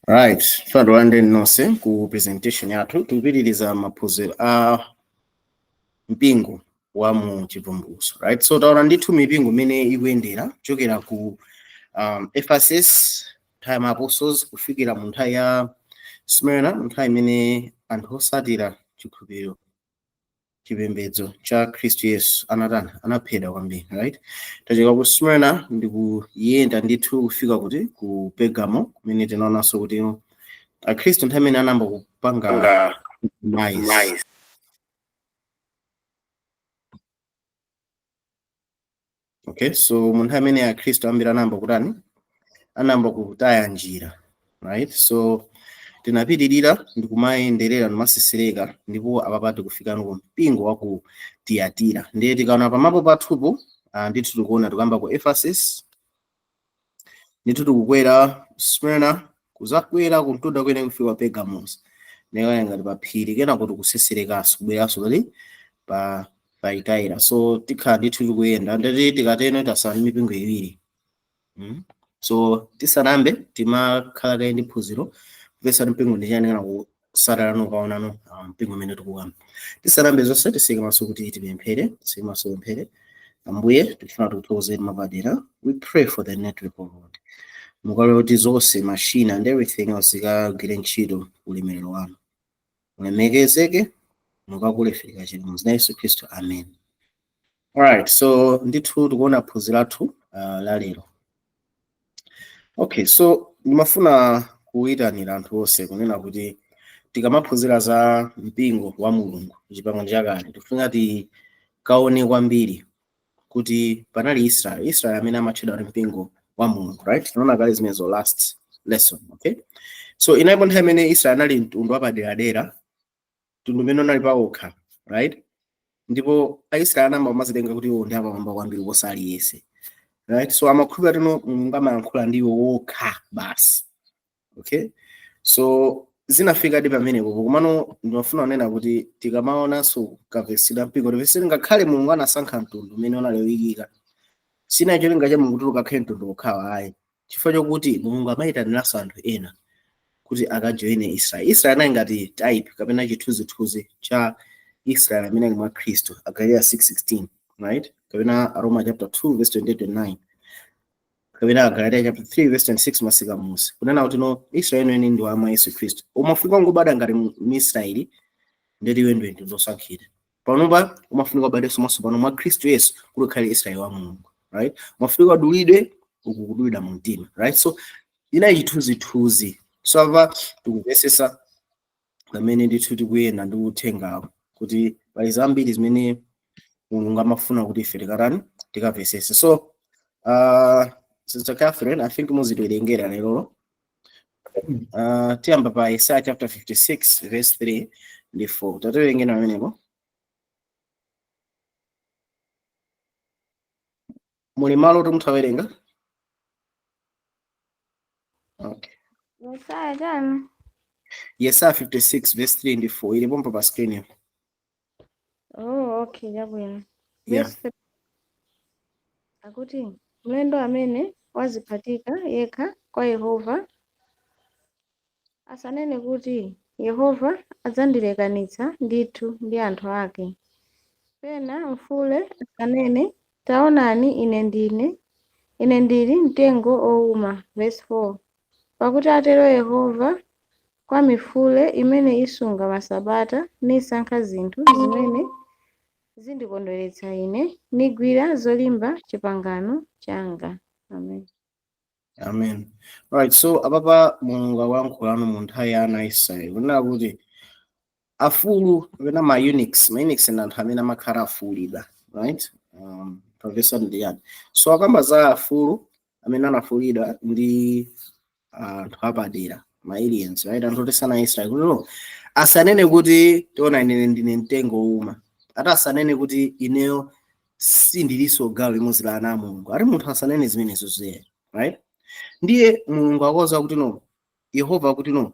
Right, tikulandireni nonse ku presentation yathu. Tikupitiriza maphunziro a mpingo wa mu Chivumbulutso, right? So taona ndithu mipingo imene ikuyendera kuchokera ku Ephesus, nthawi ya apostles, kufikira mu nthawi ya Smyrna, nthawi imene anthu osatira chikhulupiriro chipembedzo cha Khristu Yesu anatani, anaphedwa kwambiri, right? Tachoka ku Smyrna ndikuyenda ndithu kufika kuti ku Pergamo, kumene tinaonanso kuti akhristu nthawi imene anayamba kupanga compromise. Okay, so mu nthawi imene akhristu ambiri anayamba kutani, anayamba kutaya njira, right? So tinapitirira ndikumayenderera ndikumasesereka, ndipo apapa tikufikano ku mpingo wa ku Tiyatira. Ndiye tikaona pamapo pathupo, ndithu tikuona tikuyamba ku Ephesus, ndithu tikukwera Smyrna, kuzakwera kumtunda kwene kufika Pergamos, ndikaya ngati pa phiri, kenako tikuseserekanso kubweranso pali pa Thyatira. So tikhala ndithu tikuyenda, ndati tikateno tasala ndi mipingo iwiri. So tisanambe timakhala kaye ndi phunziro kupesa mpingo ndi chani, kana kusalala ukaonano mpingo umene tikukamba. Tisanambe zonse tiseke maso kuti tipemphere, tiseke maso tipemphere. Ambuye, tikufuna tikuthokozeni mapadera. We pray for the network of God. Mukalole kuti zonse machine and everything else zikagwire ntchito ulemerero wanu. Mulemekezeke, mukakule fika chili mu dzina la Yesu Khristu. Amen. Alright, so ndithu tikuona phunziro lathu la lero. Okay, so ndimafuna kuyitanira anthu onse kunena kuti tikamaphunzira za mpingo wa Mulungu m'Chipangano Chakale, tikufuna tikaone kwambiri kuti panali Israel, Israel amene amatchedwa kuti mpingo wa Mulungu, right? Tinaona kale zimenezo last lesson, okay? So inalipo nthawi imene Israel anali mtundu wapaderadera, mtundu umene unali pawokha, right? Ndipo Aisraeli anayamba kumazitenga kuti iwo ndi apamwamba kwambiri kuposa aliyense, right? So amakhulupirira kuti Mulungu amayankhula ndi iwo wokha basi, okay? So zinafikadi pamenepo. Komano ndimafuna kunena kuti tikamaonanso kamvetsedwe mpingo, timvetsere ngakhale Mulungu anasankha mtundu umene unalewikika, sina cholinga cha Mulungu kuti ukakhale mtundu wokhawa ayi, chifukwa chokuti Mulungu amayitaniranso anthu ena kuti akajoine Israel. Israel anali ngati type kapena chithunzithunzi cha Israel amene ali mwa Khristu, Agalatiya 6:16, right? Kapena Roma chapter 2 verse 28-29, kapena Agalatiya chapter 3 verse 26 masika musi, kunena kuti no, Israel eni ndi wa mwa Yesu Khristu. Umafunika kungobadwa ngati Mwisraeli ndeti iwe ndiwe mtundu osankhidwa. Panopa umafunika ubadwenso mwatsopano mwa Khristu Yesu kuti ukhale Israel wa Mulungu, right? Umafunika udulidwe, uku kudulidwa mu mtima, right? So inali chithunzithunzi. So apa tikumvetsetsa pamene ndithu tikuyenda ndi uthengawo kuti pali zambiri zimene Mulungu amafuna kuti ife tikatani, tikamvetsetse. So Sister Catherine, I think muzitiwerengera lerolo. Tiyamba pa Isaiah chapter 56 verse 3 ndi 4. Tatiwerengera pamenepo. Muli malo oti muthawerenga? Okay. Yesaya chani? Yesaya 56 verse 3 ndi 4 ili pompo pa screen yo. Oh, okay, chabwino. Yeah. Verse 3 akuti mlendo amene waziphatika yekha kwa Yehova asanene kuti, Yehova adzandilekanitsa ndithu ndi anthu ake. Pena mfule asanene, Taonani, ine ndili mtengo owuma. Verse 4 Pakuti atero Yehova kwa mifule imene isunga masabata, nisankha zinthu zimene zindikondweretsa ine, nigwira zolimba chipangano changa. Amen. Amen. Right, so apapa Mulungu akuyankhulano mu nthawi ya ana a Israeli kunena kuti afulu kapena ma eunuchs, ma eunuchs ndi anthu amene amakhala afulidwa, right? Pa verse ndi yani? So akamba za afulu amene anafulidwa ndi anthu apadera, ma aliens, right? Anthu oti sana Israeli, kuti no, asanene kuti tiona ine ndine mtengo wouma, ati asanene kuti ineyo sindilinso gawo limodzi la ana a Mulungu, ati munthu asanene zimenezo ziye, right? Ndiye Mulungu akuwauza kuti no, Yehova akuti no,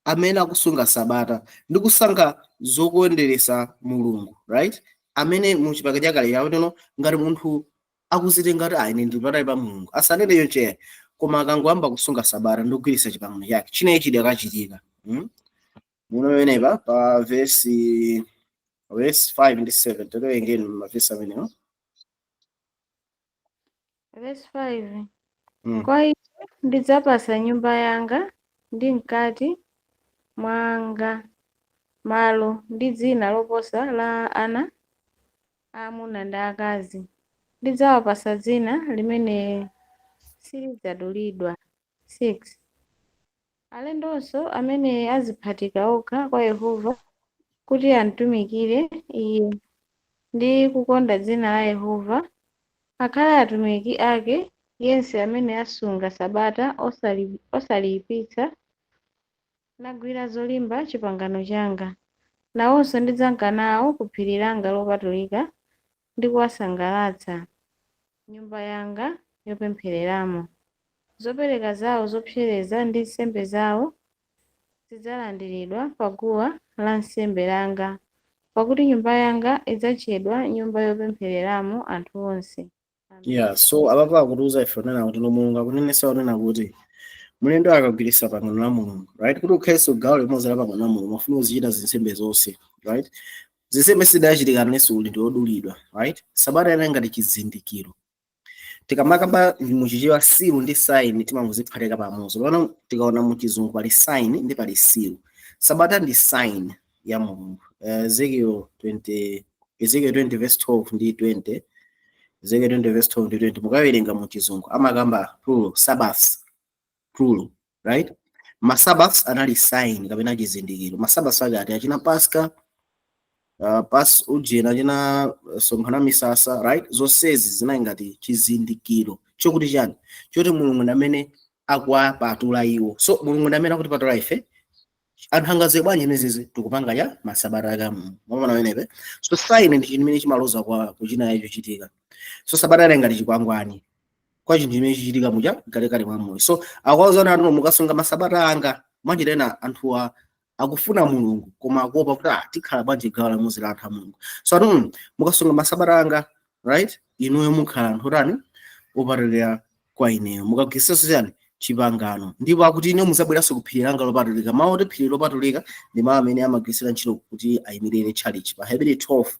amene akusunga sabata ndi kusankha zokondweretsa Mulungu, right? Amene mu Chipangano Chakale yakuti no, ngati munthu akuzitenga kuti ine ndili patali pa Mulungu, asanene choncheya. Koma akangoyamba kusunga sabata ndi kugwiritsa chipangano chake, chinechi chidakachitika. Muno pamenepa pa verse 5 ndi 7, tatiwerengeni mavesi amenewo. Verse 5. Kwa iwo ndidzapasa nyumba yanga ndi mkati mwanga malo ndi dzina loposa la ana aamuna ndi akazi. Ndidzawapasa dzina limene silidzadulidwa. 6 Alendonso amene aziphatika okha kwa Yehova kuti amtumikire Iye ndi kukonda dzina la Yehova, akhale atumiki ake, yense amene asunga Sabata osaliyipitsa, nagwira zolimba chipangano changa, nawonso ndidzanka nawo ku phiri langa lopatulika ndi kuwasangalatsa nyumba yanga yopemphereramo. Zopereka zawo zopsereza ndi nsembe zawo zidzalandiridwa pa guwa lansembe langa, pakuti nyumba yanga idzatchedwa nyumba yopemphereramo anthu onse. Amen. Yeah, so apapa akutiuza ife kunena kuti no, Mulungu akunenesa kunena kuti mlendo akagwiritsa pangano la Mulungu, right, kuti ukhalenso gawo limodzi la pangano la Mulungu, mafuna uzichita zinsembe zonse, right? Zinsembe sizidachitika nenso uli ndi wodulidwa, right? Sabata inali ngati chizindikiro. Tikamakamba muchichewa, seal ndi sign timangoziphatika pamodzi. Pano tikaona muchizungu pali sign ndi pali seal. Sabata ndi sign ya Mulungu. Ezekiel 20, Ezekiel 20 verse 12 ndi 20, Ezekiel 20 verse 12 ndi 20, mukawerenga muchizungu amakamba plural, Sabbaths plural, right? Masabbaths anali sign kapena chizindikiro. Masabbaths ake ati achina Pasca, pas ujena, achina sonkhana misasa, right? Zonsezi zinali ngati chizindikiro chokuti chani? Choti Mulungu ndi amene akuwapatula iwo. So Mulungu ndi amene akutipatula ife. Anthu angadziwe bwanji imenezizi? Tikupanga ya masabata ake a Mulungu, mwaona pamenepe? So sign ndi chinthu chimene chimaloza kwa kuchina icho chitika. So sabata ali ngati chikwangwani kwa chinthu chimene chichitika muja mkatikati mwa moyo. So akuwauza anthu, "Mukasunga masabata anga." Mwanjira ena anthuwa akufuna Mulungu koma akuopa kuti, "Ah, tikhala bwanji gawo limodzi la anthu a Mulungu?" So ati, mukasunga masabata anga, right, inuyo mukhala anthu otani? Opatulika kwa ineyo. Mukagwiritsanso chani? Chipangano. Ndipo akuti ine muzabweranso ku phiri langa lopatulika." Mawu oti phiri lopatulika ndi mawu amene amagwiritsira ntchito kuti ayimirire church. Pa Hebrew 12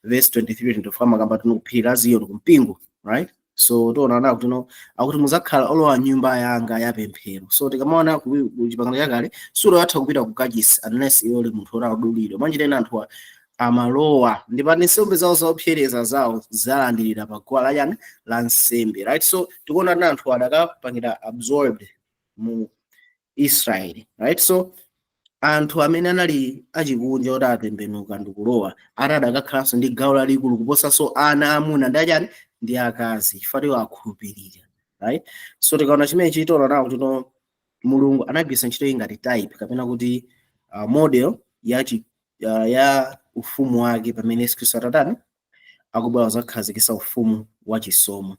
verse 23 24 amakamba tino kuphiri la Ziyoni, kumpingo, right? So tiona kuti no, akuti muzakhala olowa nyumba yanga ya pemphero. So tikamaona ku chipangano chakale, sulo yatha kupita ku kachisi unless iwe uli munthu wodulidwa. Mwanjira ina anthu amalowa ndipo nsembe zawo zopsereza zawo zalandirira pa guwa la chani? La nsembe, right? So tikuona kuti anthu adakapangira absorbed mu Israeli, right? So anthu amene anali achikunja oti atembenuka ndikulowa ati adakakhalanso ndi gawo lalikulu kuposanso ana amuna ndi achani? Ndi akazi, chifukwa iwo akhulupirira, right? So tikaona chimene chitola nawo kuti no, Mulungu anagwiritsa ntchito iyi ngati type kapena kuti model ya ufumu wake pamene Yesu Khristu atatani? Akubwera kuzakhazikitsa ufumu wa chisomo.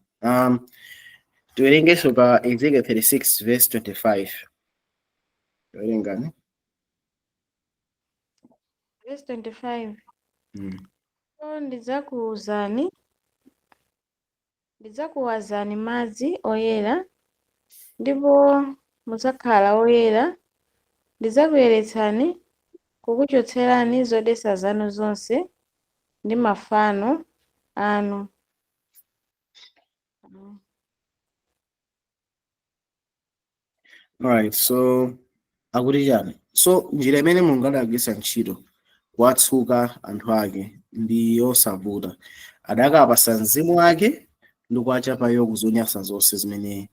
Tiwerengenso pa Ezekiel 36 verse 25, tiwerengani. Verse 25. So ndidzakuwazani madzi oyera, ndipo mudzakhala oyera. Ndidzakuyeretsani kukuchotserani zodetsa zanu zonse ndi mafano anu. Alright, so akuti chani? So njira imene Mulungu adagwiritsa ntchito kuwatsuka anthu ake ndi yosavuta. Adakapasa mzimu wake ndi kuwachapa iwo kuzonyansa zonse zimene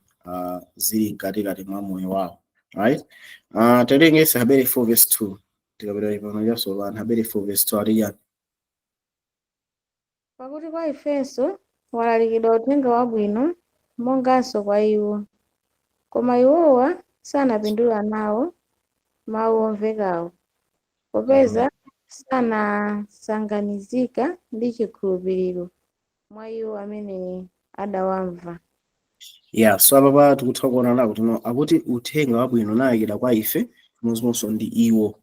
zili mkatikati mwa moyo wawo, right? Tiwerengese Hebrew 4 verse 2. Tikapita pano chatsopano, Hebrew 4 verse 2 ati chani? Pakuti kwa ifenso walalikidwa uthenga wabwino monganso kwa iwo, koma iwowa sanapindula nawo mawu omvekawo, popeza sanasanganizika ndi chikhulupiriro mwa iwo amene adawamva. Yeah, so apapa tikutha kuona kuti no, akuti uthenga wabwino unalalikidwa kwa ife chimodzimodzinso ndi iwo.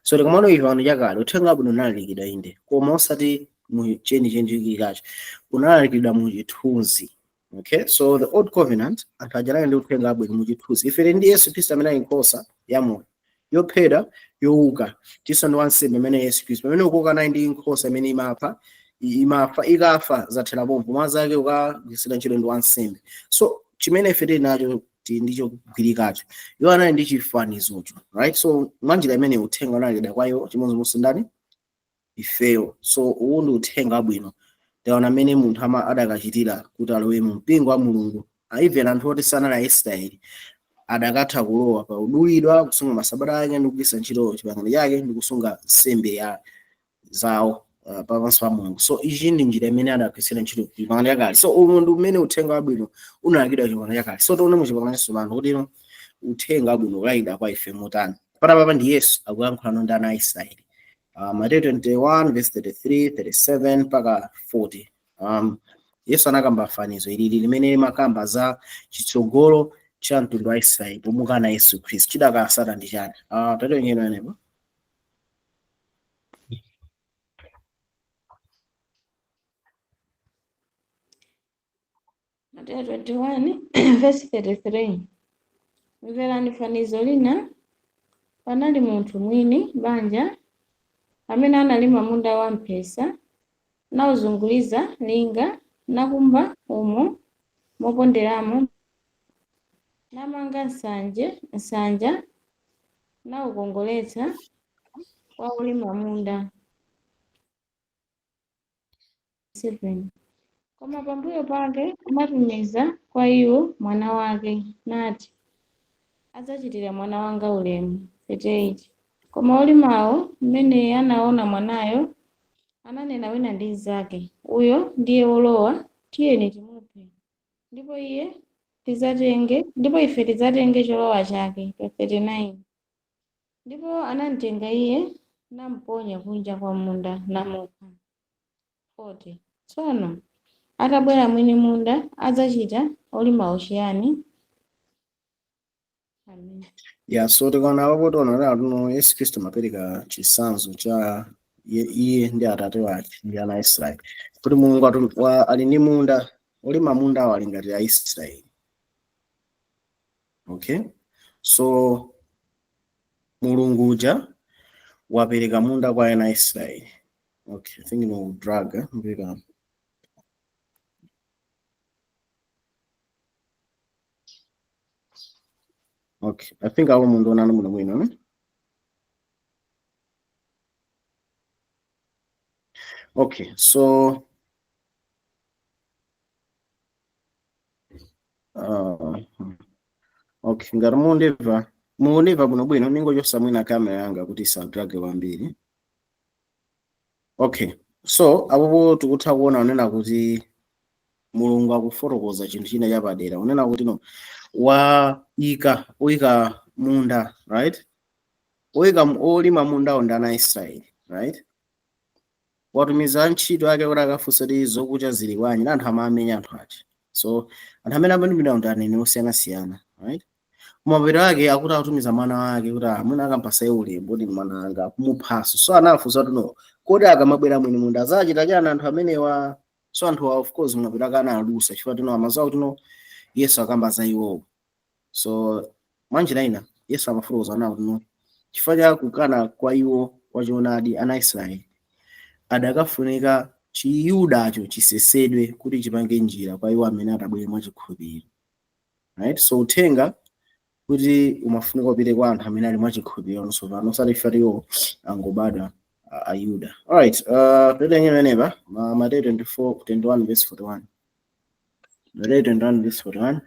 So tikamaona ife pano chakale, uthenga wabwino unalalikidwa inde, koma osati mu chenicheni chikikacho, unalalikidwa mu chithunzi. Okay, so the old covenant, anthu aja anali ndi uthenga wabwino muchithunzi. Ife tili ndi Yesu Khristu amene ali nkhosa yamoyo yophedwa yowuka, tinso ndi wansembe amene Yesu Khristu. Pamene ukoka anali ndi nkhosa imene imapha, imafa, ikafa zathera pompo, mwazi ake ukagwiritsidwa ntchito ndi wansembe. So chimene ife tili nacho tili ndi chogwirikacho, iwo anali ndi chifanizocho, right? So mwanjira imene uthenga unalalikidwa kwa iwo, chimodzimodzi ndani? Ifeyo. So uwu ndi uthenga wabwino. Taona mmene munthu ama adakachitira kuti alowe mu mpingo wa Mulungu. Even anthu oti sanali Aisraeli adakatha kulowa pa udulidwa, kusunga masabata ake ndi kugwiritsa ntchito chipangano chake ndi kusunga nsembe ya zawo pamaso pa Mulungu. So ichi ndi njira imene adagwiritsira ntchito chipangano chakale. So umu ndi umene uthenga wabwino unalalikidwa chipangano chakale. So tione mu chipangano chatsopano kuti ino uthenga wabwino ulalikidwa kwa ife motani. Panapapa ndi Yesu akuyankhula ndi ana a Israeli. Mateyu 21 verse 33, 37 mpaka 40. Yesu anakamba fanizo ilili limene limakamba za chitsogolo cha mtundu wa Israeli pomukana Yesu Khristu. Chidakasata ndi chani? Tatiwenyeni anepo. Mateyu 21 verse 33. Mverani fanizo lina. Panali munthu mwini banja amene analima munda wamphesa, nawuzunguliza linga, nakumba umo moponderamo, namanga nsanja, nawukongoletsa kwa olima munda. 7. Koma pambuyo pake anatumiza kwa iwo mwana wake, nati, adzachitira mwana wanga ulemu. 38. Koma olimawo mmene anaona mwanayo, ananena wina ndi mnzake, uyo ndiye wolowa, tiyeni timuphe, ndipo iye tidzatenge, ndipo ife tidzatenge cholowa chake. 39. Ndipo anamtenga iye, namponya kunja kwa munda, namupha. 40. Tsono atabwera mwini munda adzachita olimawo chiyani? Amen. Yeah, so tikaona apapo tiona kuti Yesu Khristu amapereka chitsanzo cha iye ndi atate wake ndi ana a Israeli, kuti Mulungu ali ndi munda, olima mundawo ali ngati Aisraeli. Okay, so Mulungu uja wapereka munda kwa ana a Israeli. Okay, I think no drag, eh? Mpeka. Okay, I think awo mundu onani muno mwino, ne? Okay, so okay, ngati mundimva bwino bwino, ningochosa mwina kamera yanga kuti isadrage kwambiri. Okay, so apopo tikutha kuona unena kuti Mulungu akufotokoza chinthu china chapadera, unena kuti no waika uyika munda, right? Uyika olima mundawo ndi ana a Israeli, right? Watumiza ntchito yake kuti akafunse kuti zokucha zili bwanji, na anthu amamenya anthu aja. So anthu amene amatumidwa ndi aneneri osiyanasiyana, right? Kumapeto ake akuti akutumiza mwana wake kuti amwene akampasa iye ulemu kuti mwana wanga akumuphaso. So anafunsa kuti no, kodi akamabwera mwini munda azachita chani anthu amenewa? So anthu of course kumapeto ake analusa chifukwa tino amadziwa kuti no Yesu akamba za iwowo. So mwanjira ina Yesu amafotokoza nawo kuti no chifukwa cha kukana kwa iwo kwa choonadi ana Israeli adakafunika chiyudacho chisesedwe kuti chipange njira kwa iwo amene atabwere mwachikhulupiriro, right? So uthenga kuti umafunika upite kwa anthu amene ali mwachikhulupiriro tsopano, osati ife iwo angobadwa Ayuda. Alright, tiwerenge pamenepa Mateyu 24, 21 verse 41. Mateyu 21 verse 41.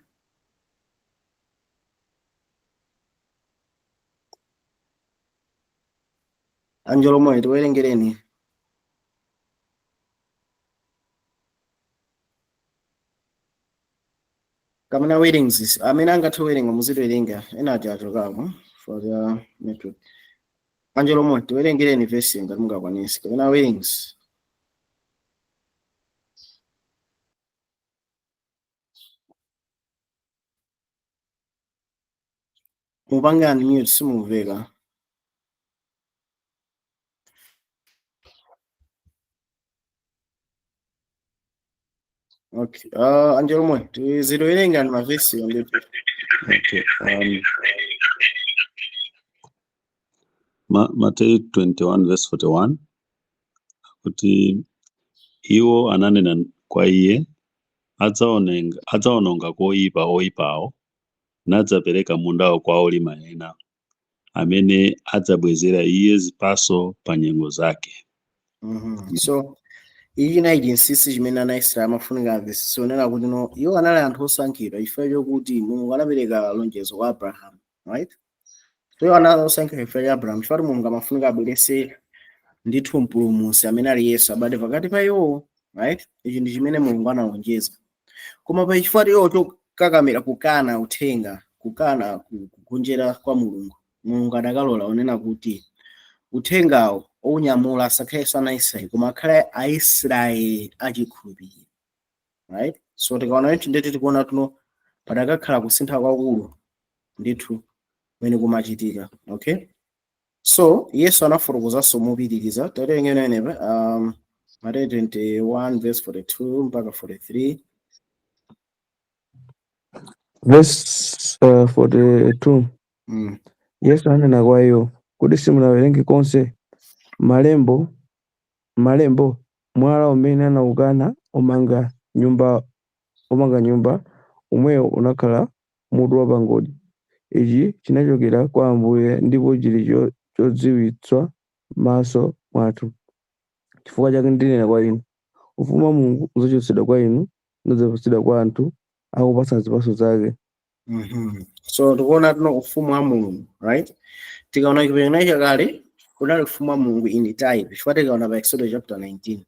Angelo moyo tiwerengereni. Kamene wearings amene angathe kuwerenga muzitiwerenga, ena aja achokako for the network. Angelo moyo tiwerengereni verse ngati mungakwanise. Kamene wearings. Mupange unmute, simumveka. Okay, Angelo Moyo, tizilowerenga ndi mavesi ndithu. Okay. Mateyu 21 verse 41 kuti iwo ananena kwa iye, adzaononga koyipa oyipawo, nadzapereka mundawo kwa olima ena, amene adzabwezera iye zipatso pa nyengo zake. So ichi chinali chinsinsi chimene ana Israeli amafunika amvetsetse, onena kuti no, iwo anali anthu osankhidwa chifukwa chokuti Mulungu anapereka lonjezo kwa Abraham, right? So iwo anali osankhidwa chifukwa cha Abraham, chifukwa Mulungu amafunika abweretse ndithu mpulumutsi amene ali Yesu abade pakati pa iwo, right? Ichi ndi chimene Mulungu analonjeza. Koma pa chifukwa iwo chokakamira kukana uthenga, kukana kugonjera kwa Mulungu, Mulungu adakalola onena kuti uthengawo ounyamula asakhalenso ana Israeli, koma akhale Aisraeli achikhulupiriro, right? So tikaona ichi, ndeti tikuona tuno padakakhala kusintha kwakulu ndithu kumene kumachitika. Okay, so Yesu anafotokozanso mopitiriza. Tawerengeni enepa Mateyu 21 verse 42 mpaka 43. Verse 42. Yesu ananena kwa iwo, kuti simunawerenge konse malembo, mwala umene anawukana omanga nyumba, umwewo unakhala mutu wa pangodya. Ichi chinachokera kwa Ambuye, ndipo chili chodziwitsa m'maso mwathu. Chifukwa chake ndinena kwa inu, ufumu wa Mulungu udzachotsedwa kwa inu nudzapatsidwa kwa anthu akupatsa zipatso zake. So tikuona tuno ufumu wa Mulungu, right? Tikaona chipangano chakale, kunali ufumu wa Mulungu in type, chifukwa tikaona pa Exodus chapter 19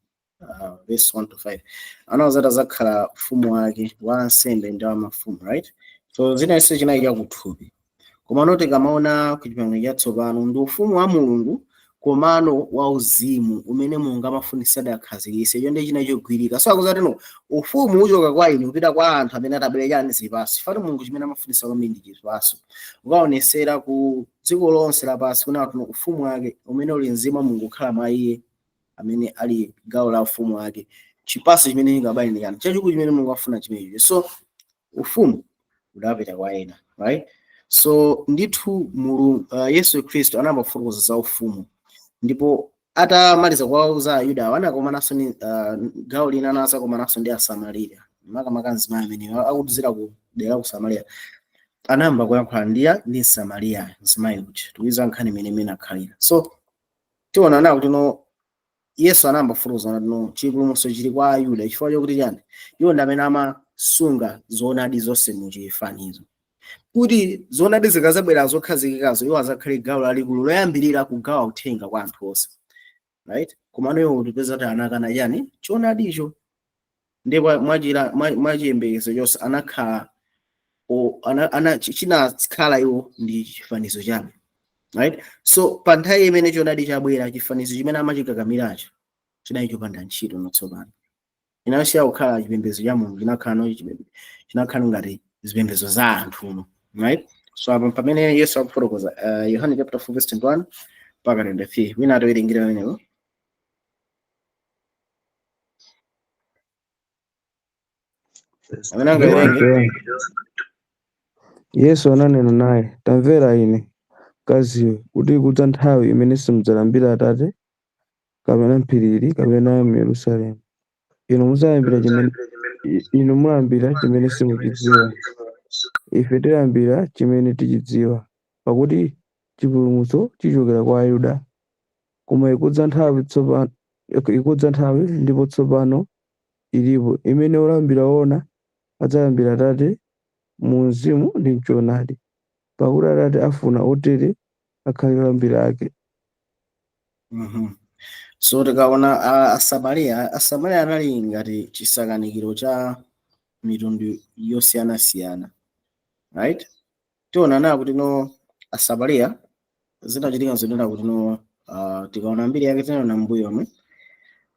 verse 1 to 5, anawazati azakhala ufumu wake wa ansembe ndi wa mafumu, right? So zinanso chinali chakuthupi. Komano tikamaona ku chipangano chatsopano, ndi ufumu wa Mulungu komano wauzimu umene Mulungu amafunitsadi akhazikitse. Icho ndi china chogwirika. So akuzati no, ufumu uchoka kwa inu kupita kwa anthu amene atabwera chani? Zipatso. Chifukwa Mulungu chimene amafunitsa kwambiri ndi chipatso, ukaonesera ku dziko lonse lapansi kuna kuti ufumu wake umene uli mzimu wa Mulungu kukhala mwa iye amene ali gawo la ufumu wake, chipatso chimene chingabale ndi chani chachikulu chimene Mulungu afuna chimenecho. So ufumu udapita kwa ena, right? So ndithu Mulungu, Yesu Khristu anamafotokoza za ufumu, ndipo atamaliza kuwauza Ayuda, anakomananso ni gawo lina, anazakomananso ndi Asamariya, makamaka mzimayi amene akutuzira ku dera ku Samariya. Anayamba kuyankhula ndi Samariya mzimayi uja, tikuiza nkhani imene imene akhalira. So tiona nawo kuti no, Yesu anayamba kufotokoza kuti no, chipulumutso chili kwa Ayuda, chifukwa chokuti chani? Iwo ndi amene amasunga zoonadi zonse mu chifanizo, kuti zoonadi zikazabwera zokhazikikazo, iwo azakhale gawo lalikulu loyambirira kugawa uthenga kwa anthu onse, right? Komano iwo tipeza kuti anakana chani? Choonadicho. Ndipo mwachiyembekezo chonse anakhala chinakhala iwo ndi chifanizo chabe, right? So pa nthawi imene choonadi chabwera, chifanizo chimene amachikakamiracho chinali chopanda ntchito notsopano. Chinasiya kukhala chipembedzo cha Mulungu, chinakhala no chinakhala ngati zipembedzo za anthu uno, right? So apa pamene Yesu akufotokoza, Yohane chapter 4 verse 21 mpaka 23, wina atiwerengera pamenepo. Amene angawerenge. Yesu ananena naye, tamvera ine, mkaziwe, kuti ikudza nthawi imene simudzalambira Atate kapena m'phiri kapena mu Yerusalemu. Inu mulambira chimene simuchidziwa. Ife tilambira chimene tichidziwa, pakuti chipulumutso chichokera kwa Ayuda. Koma ikudza nthawi, ndipo tsopano ilipo, imene olambira woona adzalambira Atate mu mzimu ndi mchoonadi, pakuti Atate afuna otere akhale olambira ake. So tikaona Asamariya, Asamariya anali ngati chisakanikiro cha mitundu yosiyanasiyana, right? Tiona nawo kuti no, Asamariya zinachitika zonena kuti no, tikaona mbiri yake, tinaona mbuyo omwe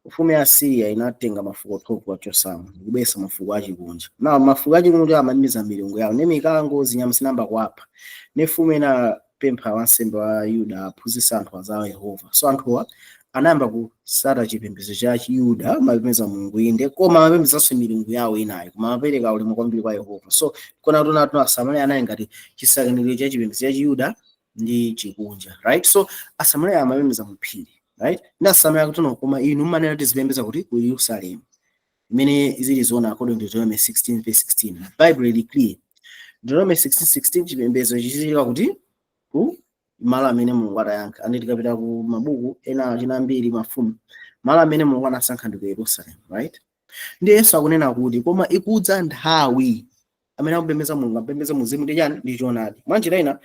ufumu ya Asiriya inatenga mafuko 12 kuwachosamo ndikubwesa mafuko achikunja. Na mafuko achikunja amamiza milungu yawo ne mikango, zinyama zinamba kuwapha. Ne mfumu inapempha wansembe wa Yuda aphunzitse anthu azawo Yehova. So anthuwa Anayamba kusata chipembedzo cha Chiyuda, amapembedza Mulungu inde, koma amapembedzanso milungu yawo inayo, koma amapereka ulemu kwambiri kwa Yehova. So kona tuna Asamariya anali ngati chisakaniro cha chipembedzo cha Chiyuda ndi chikunja, right? So Asamariya amapembedza mu phiri, right? Ndi Asamariya kuti, "No, koma inu mumanena tizipembedza kuti ku Yerusalemu," imene zili zoona according to Deuteronomy 16 verse 16. Bible ili clear, Deuteronomy 16 16, chipembedzo chichitika kuti ku malo amene Mulungu atayankha. Andi tikapita ku mabuku ena achina Mbiri, Mafumu, malo amene Mulungu anasankha ndi ku Yerusalemu, right? Ndi Yesu akunena kuti, koma ikudza nthawi amene akupembedza Mulungu apembedza muzimu ndi chani? Ndi choonadi. Mwanjira ina,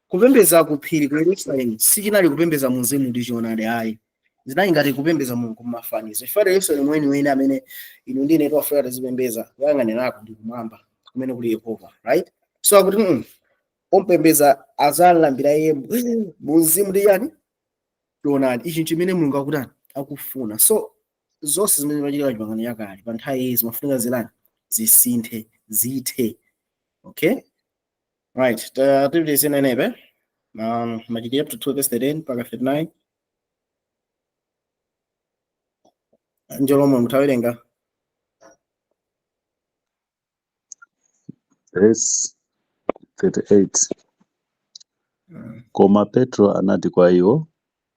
kupembedza ku phiri ku Yerusalemu sichinali kupembedza muzimu ndi choonadi ayi, zinali ngati kupembedza Mulungu mumafanizo. Chifukwa Yerusalemu weniweni amene inu ndine tiwafuna tizipembedza, kuyang'anirako ndi kumwamba kumene kuli Yehova, right? So akuti ompembedza azalambira iye muzimu ndi chani? Choonadi. Ichi chimene Mulungu akutani? Akufuna. So zonse zimene zimachitika pachipangano chakale pa nthawi iyi zimafunika zilani? Zisinthe, zithe. Okay, right, tipitirize nenepe Machitidwe chapter 2 verse 13 mpaka 39. Njolomwe mutawerenga. Verse 38. Koma Petro anati kwa iwo,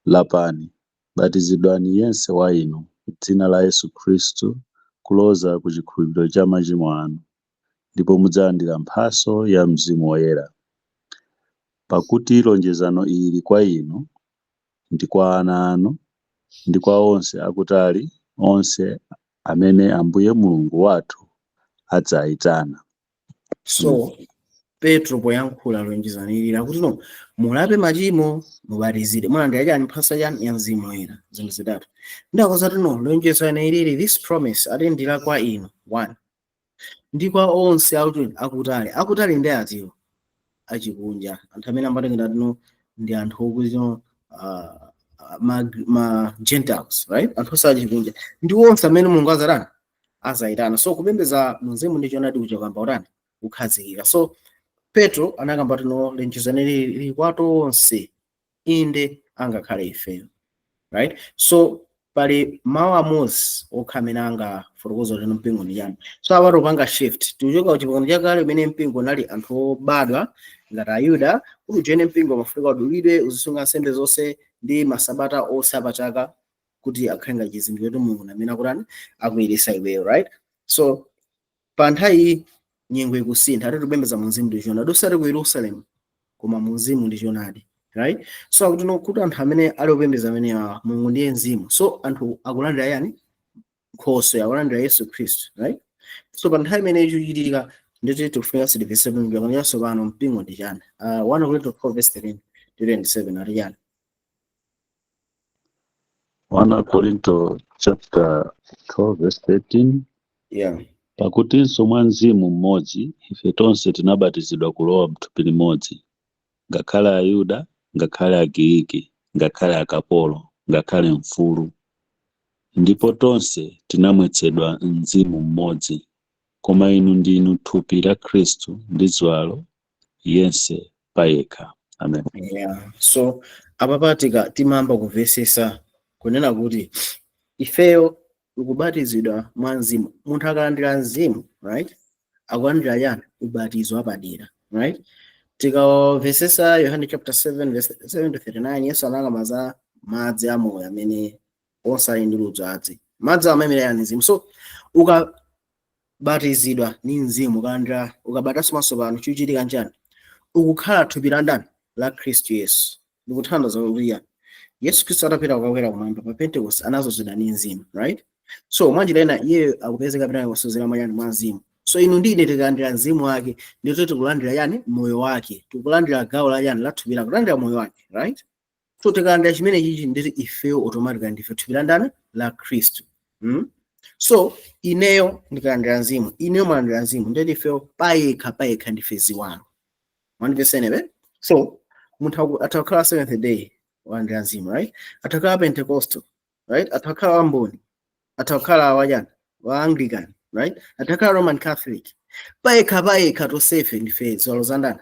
Lapani, batizidwani yense wa inu m'dzina la Yesu Khristu kuloza ku chikhululukiro cha machimo anu, ndipo mudzalandira mphatso ya Mzimu Woyera. Pakuti lonjezano ili kwa inu, ndi kwa ana anu, ndi kwa onse akutali, onse amene Ambuye Mulungu wathu adzayitana. So Petro poyankhula lonjezano ili akuti, no, mulape machimo, mubatizidwe, mulandira chani? Mphatso chani? Ya Mzimu Woyera. Zinthu zitatu. Ndakoza kuti, no, lonjezano ilili, this promise, ati ndila kwa inu, one, ndi kwa onse akuti akutali. Akutali ndi atiwo? Achikunja, anthu amene ambatengera tino ndi anthu okuti no ma Gentiles, right? Anthu onse achikunja ndi onse amene Mulungu azatani? Azayitana. So kupembedza mzimu ndi choonadi kuja kamba utani? Kukhazikika. So Petro anakamba tino lonjezano lili kwa tonse, inde angakhale ifeyo, right? So pali mawu amodzi okha amene angafotokoza kuti mpingo ndi chani. So apa tikupanga shift, tikuchoka kuchipangano chakale umene mpingo unali anthu obadwa ngati Ayuda. Kuti ujoine mpingo mafunika udulidwe, uzisunga nsembe zonse ndi masabata onse apachaka kuti akhale ngati chizindikiro kuti Mulungu amene akutani? Akuyeresa iweyo, right? So pa nthawi iyi nyengo ikusintha, ati tikupembedza mu mzimu ndi choonadi, osati ku Yerusalemu koma mu mzimu ndi choonadi, right? So akuti no, kuti anthu amene ali opembedza amene awa, Mulungu ndiye mzimu. So anthu akulandira yani? Nkhoswe, akulandira Yesu Khristu, right? So pa nthawi imene ichichitika nditi tikufunika sitivese bwino chatsopano mpingo ndi chani. 1 Korinto 4 verse 13 to 27 ati chani? 1 Korinto chapter 12 verse 13. Yeah. Pakutinso mwa mzimu mmodzi ife tonse tinabatizidwa kulowa mthupi limodzi, ngakhale Ayuda, ngakhale Agiriki, ngakhale akapolo, ngakhale mfulu, ndipo tonse tinamwetsedwa mzimu mmodzi. Koma inu ndinu thupi la Khristu ndi ziwalo yense payekha. Amen. Yeah. So apapa timayamba kumvesesa kunena kuti ifeyo tikubatizidwa mwa mzimu. Munthu akalandira mzimu, right, akulandira yani? Ubatizo wapadera, right? Tikamvesesa Yohane chapter 7 verse 7 to 39, Yesu anakamba za madzi amoyo amene onse ali ndi ludzu adze. Madzi amene yani? Mzimu. So ukabatizidwa ndi mzimu, ukalandira, ukabatanso maso pano, chikuchitika njani? Ukukhala thupi la ndani? La Khristu Yesu. Ndikuthandiza kuti yani Yesu Khristu atapita kukakwera kumwamba pa Pentecost anazozedwa ndi mzimu, right? So mwanjira ina iye akupezeka pita kusozera mwanyani mwa mzimu. So inu ndi ine tikalandira mzimu wake, ndito tikulandira yani? Moyo wake. Tikulandira gawo la yani? La thupi lake, kulandira moyo wake, right? So tikalandira chimene chichi, nditi ifeyo automatically ndife thupi la ndani? La Khristu. So ineyo ndikalandira mzimu, ineyo mwalandira mzimu, nditi ifeyo payekha payekha ndife ziwalo. Mwandimvesenebe? So munthu atakhala Seventh Day, walandira mzimu, right? Atakhala Pentecostal, right? Atakhala wamboni, atakhala wachani, wa Anglican, right? Atakhala Roman Catholic, payekha payekha tonsefe ndife ziwalo za ndani?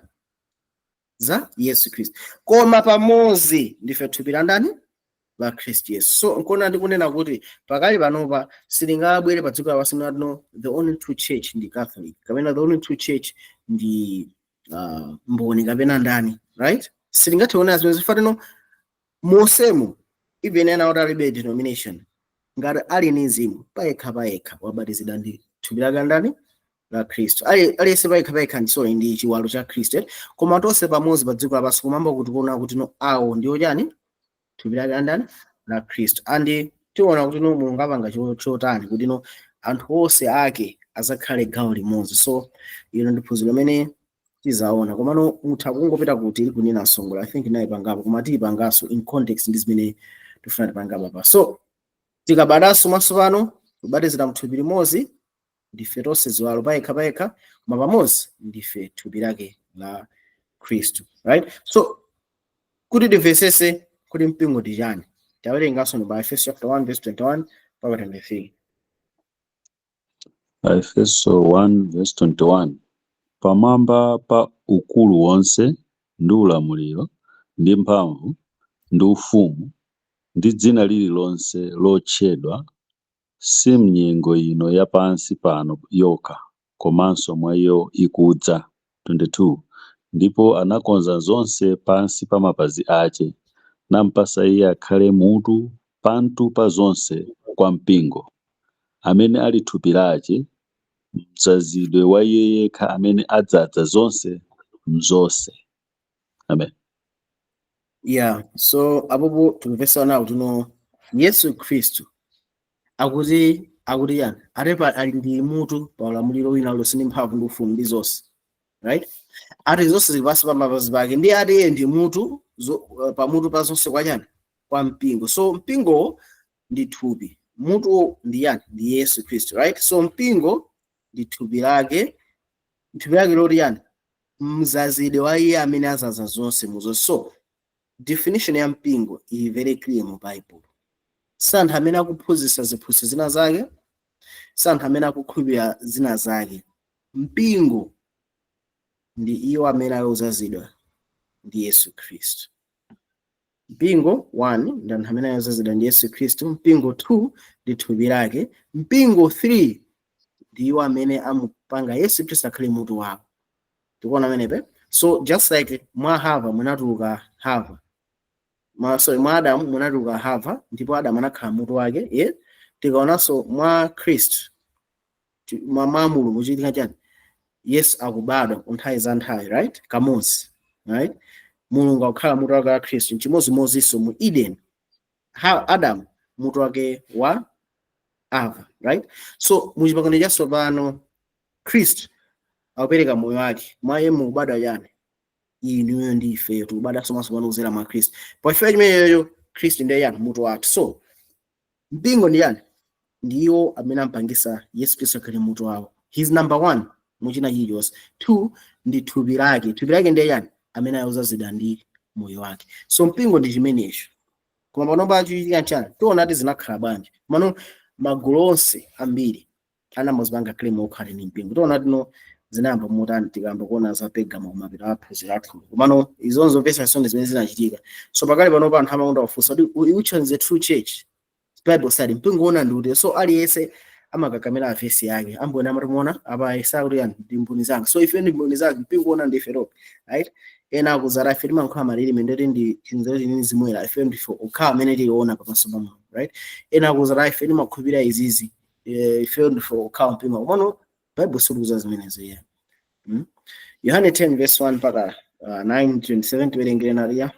Za Yesu Khristu. Koma pamodzi ndife thupi la ndani? La Khristu Yesu. So nkona ndikunena kuti pakali panopa silingabwere pa dziko lapansi no the only true church ndi Catholic, kapena the only true church ndi Mboni kapena ndani, right? Silingathe kuona zimene zifatino mosemo. Even ena oti alibe denomination, ngati ali ndi mzimu, payekha payekha wabatizidwa ndi thupi lake ndani? La Khristu. Aliyense payekha payekha ndi, sorry, ndi chiwalo cha Khristu, eh? Koma tonse pamodzi pa dziko lapansi kumamba kuti kuona kuti no, awo ndiwo chani? Thupi lake la ndani? La Khristu. And tiona kuti no, Mulungu apanga chotani kuti no, anthu onse ake azakhale gawo limodzi. So ilo ndi phunziro limene tizaona. Komano mutha kungopita kuti ili kunena msongola, I think inayipangapo, koma tiyipanganso in context ndi zimene tifuna tipangapo pa. So tikabadanso mwatsopano, kubatizira mthupi limodzi, ndife tonse ziwalo payekha payekha, koma pamodzi ndife thupi lake la Khristu, right? So kuti timvesese kuti mpingo ndi chani, tawerenganso pa Efeso chapter 1 verse 21 mpaka 23. Efeso 1 verse 21: Pamwamba pa ukulu wonse ndi ulamuliro ndi mphamvu ndi ufumu ndi dzina lililonse lotchedwa, si mnyengo ino yapansi pano yokha, komanso mwa iyo ikudza. 22 Ndipo anakonza zonse pansi pa mapazi ake, nampasa iye akhale mutu pantu pa zonse kwa mpingo, amene ali thupi lake, mdzazidwe wa iye yekha amene adzaza zonse mzonse. Amen. Yeah, so apopo tikumvesa nawo tino Yesu Khristu akuti yani atepa ali ndi mutu pa ulamuliro wina uliwonse ndi mphamvu ndi ufumu ndi zonse, right? Ati zonse zili pansi pa mapazi pake, ndi ati iye ndi mutu pamutu pa zonse kwa chani? Kwa mpingo. So mpingo ndi thupi, mutu ndi yani? Ndi Yesu Khristu, right? So mpingo ndi thupi lake, thupi lake loti yani? Mzazidwe wa iye amene azaza zonse muzonse. So definition ya mpingo ili very clear mu Bible. Si anthu amene akuphunzitsa ziphunzitso zina zake, si anthu amene akukhulupirira zina zake. Mpingo ndi iwo amene ali ozazidwa ndi Yesu Khristu. Mpingo 1 ndi anthu amene ali ozazidwa ndi Yesu Khristu. Mpingo 2 ndi thupi lake. Mpingo 3 ndi iwo amene amupanga Yesu Khristu akhale mutu wawo. Tikuona amenepe? So just like mwa Hava munatuluka Hava, sorry, mwa Adamu munatuluka Hava, ndipo Adamu anakhala mutu wake, yeah? Tikaonanso mwa Khristu, mwa Mulungu chitika chani? Yesu akubadwa ku nthawi za nthawi, right? Kamodzi, right? Mulungu akukhala mutu wake wa Khristu. Nchimodzimodzinso mu Eden, Adamu mutu wake wa Ava, right? So mu Chipangano Chatsopano, Khristu akupereka moyo wake, mwa iye mukubadwa chani? Inuyo ndi ifeyo tikubadwanso mwatsopano kudzera mwa Khristu. Pachifukwa chimenecho Khristu ndiye yani? Mutu wathu. So mpingo ndi yani? Ndi iwo amene ampangisa Yesu Khristu akhale mutu wawo. He's number one muchina chilichonse. Two ndi thupi lake. Thupi lake ndiye yani? Amene ayozazidwa ndi moyo wake. So mpingo ndi chimenecho. Koma panopa chichitika nchani? Tiona ati zinakhala bwanji mano magulu onse ambiri anamazipanga claim okhala ndi mpingo. Tiona tino zinayamba motani tikamba kuona za Pergamo kumapita aphunziro athu. Komano izonzo mvesa isonde zimene zinachitika. So pakali panopa anthu amakonda kufunsa kuti, "Which one is the true church?" Bible study, mpingo ona ndi kuti. So aliyense amakakamira vesi yake. Amboni amatimuona apa Yesaya kuti yani? Ndi mboni zanga. So ife ndi mboni zake, mpingo ona ndi ife, right? Ena akuzara ife timankhula malilime, ndeti ndi chinzero chinini zimwera, ife ndife okhala amene tiliona pamaso pa Mulungu, right? Ena akuzara ife timakhulupirira izizi, ife ndife okhala mpingo. Komano Bible sikuza zimenezo, yeah. Yohane 10 verse 1 mpaka 9 27, tiwerengere naliya.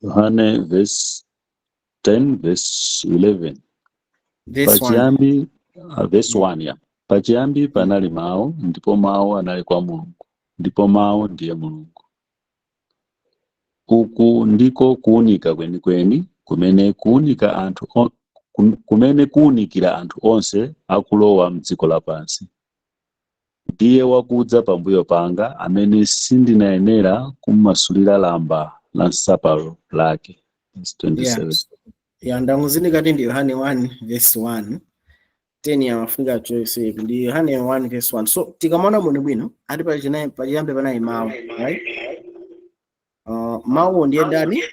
Yohane verse 10 verse 11. Verse 1. Pachiyambi, verse 1 ya. Pachiyambi panali mawu, ndipo mawu anali kwa Mulungu, ndipo mawu ndiye Mulungu. Uku ndiko kuwunika kwenikweni kumene kuwunikira anthu onse akulowa mdziko lapansi. Ndiye wakudza pambuyo panga, amene sindinayenera kummasulira lamba la nsapato lake. Verse 27. Yeah, ndanguzindikati ndi Yohane 1 verse 1. 10 ya mafunika choice ndi Yohane 1 verse 1. So tikamona muno bwino, ati pachiyambi panali mawu, right? Mawu ndiye ndani?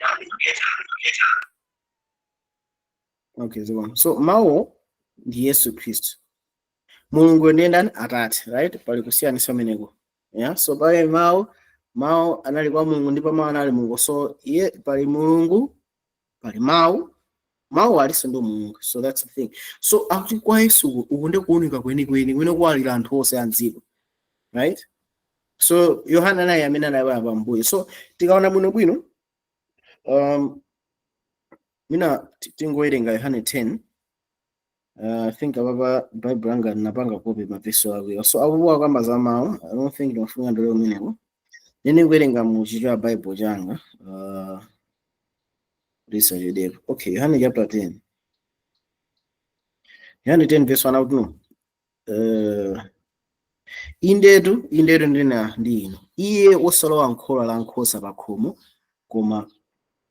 Okay, zikomo. So mawu ndi Yesu Khristu. Mulungu ndiye ndani? Atate, right? Pali kusiyanisa pameneko. Yeah, so pali mawu, mawu anali kwa Mulungu ndipo mawu anali Mulungu. So iye pali Mulungu, pali mawu, mawu alinso ndi Mulungu. So that's the thing. So akuti kwa Yesu uku ndi kuwunika kwenikweni kumene kuwalira anthu onse a mdziko, right? So Yohana naye amene anayima pambuyo. So tikaona bwinobwino, mina tingowerenga Yohane 10. I think apapa Bible anga napanga copy mapeso awiri. So apo akamba za mawu, I don't think ndimafuna ndole umeneko. Nene kuwerenga mu Chichewa Bible changa. Research. Okay, Yohane chapter 10. Yohane 10 verse 1 out no. Indetu, indetu ndinena ndi inu. Iye wosalowa m'khola la nkhosa pa khomo, koma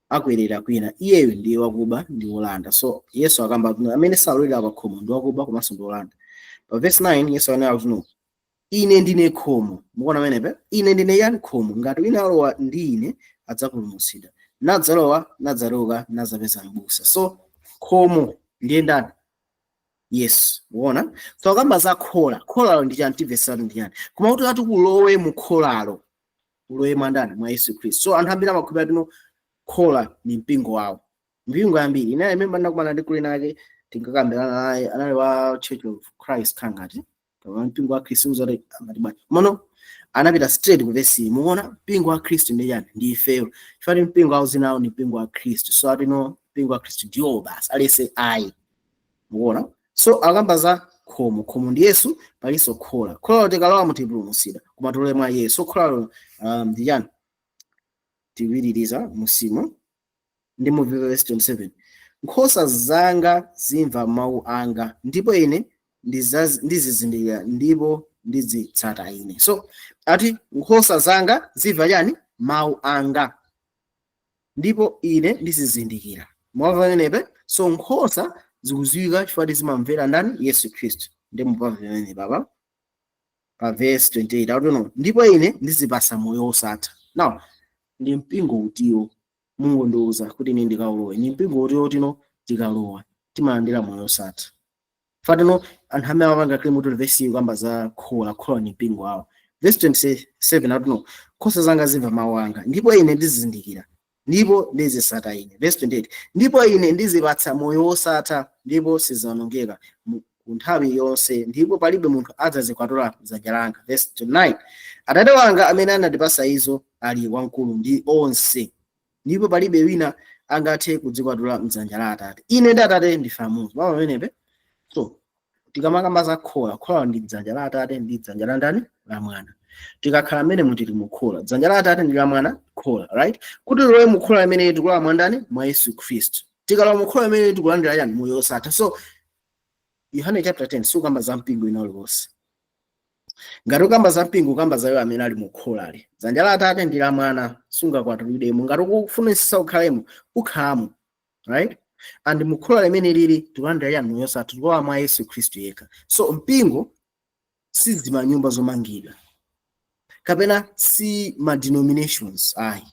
akwerera kwina, iyeyo ndiye wakuba ndi wolanda. So Yesu akamba kuti amene salowera pa khomo ndi wakuba komanso ndi wolanda. Pa verse 9 Yesu anena kuti, "No, ine ndine khomo." Mukuona pamenepa? Ine ndine yani? Khomo. Ngati wina alowa ndi ine adzapulumutsidwa, nadzalowa, nadzatuluka, nadzapeza m'busa. So khomo ndiye ndani? Yesu. Mukuona? So akamba za khola, kholalo ndi chani? Timvesatu ndi chani? Koma kuti ati kulowe mu kholalo, ulowe mwa ndani? Mwa Yesu Khristu. So anthu ambiri amakhulupirira tino khola ni mpingo wawo. Mpingo yambiri ine remember ndakumana ndi kuli nake, tinkakambirana naye, anali wa Church of Christ khangati kama mpingo wa Khristu uzati amati bwana mono anapita straight ku verse. Muona, mpingo wa Khristu ndi chani? Ndi ifeyo, chifukwa mpingo auzinawo ni mpingo wa Khristu. So atino mpingo wa Khristu ndiwo basi alese ayi. Mukuona? So akamba za khomo, khomo ndi Yesu. Palinso khola, khola tikalowa mutipulumutsidwa, koma tilowe mwa Yesu. So kholalo ndi chani? Tiwiririza musimo ndi mu verse 27: "Nkhosa zanga zimva mawu anga, ndipo ine ndizizindikira, ndipo ndizitsata ine." So ati nkhosa zanga zimva chani? Mawu anga, ndipo ine ndizizindikira. Mwamva pamenepe? So nkhosa zikuziwika chifukwa zimamvera ndani? Yesu Khristu. Ndi mupamva pamene papa pa verse 28 akuti, "No, ndipo ine ndizipasa moyo wosatha." Now ndi mpingo utiwo mungondiuza kuti ine ndikaulowe? Ni mpingo utiwo tino tikalowa timalandira moyo wosatha? Fatino anthu amene amapanga claim kuti verse iyi kamba za khola, khola ni mpingo wawo. Verse 27 akuti, "No, nkhosa zanga zimva mawu anga, ndipo ine ndizizindikira, ndipo ndizitsata ine." Verse 28: "Ndipo ine ndizipatsa moyo wosatha, ndipo siziwonongeka ku nthawi yonse, ndipo palibe munthu adzazikwatula dzanja langa." Verse 29: "Atate wanga amene anandipasa izo ali wamkulu ndi onse, ndipo palibe wina angathe kudzikwatula mdzanja la Atate. Ine ndi Atate ndife amodzi." Mama pamenepe. So tikamakamba za khola, khola ndi dzanja la Atate ndi dzanja la ndani? La Mwana. Tikakhala mmene mutili mukhola, dzanja la Atate ndi la Mwana, khola, right? Kuti tilowe mukhola imene tikulowa mwa ndani? Mwa Yesu Khristu. Tikalowa mukhola imene tikulandira chani? Moyo wosatha. So Yohane chapter 10 sukamba za mpingo ina uliwonse. Ngati ukamba za mpingo, ukamba za iwo amene ali mukholali, dzanja la Atate ndi la Mwana. Sungakwatulidwemo. Ngati ukufunisisa ukhalemo, ukhalamo, right? And mukhola limene lili tikulandira chani? Moyo wosatha. Tikulowa mwa Yesu Khristu yekha. So mpingo si zimanyumba zomangidwa kapena si ma denominations ayi,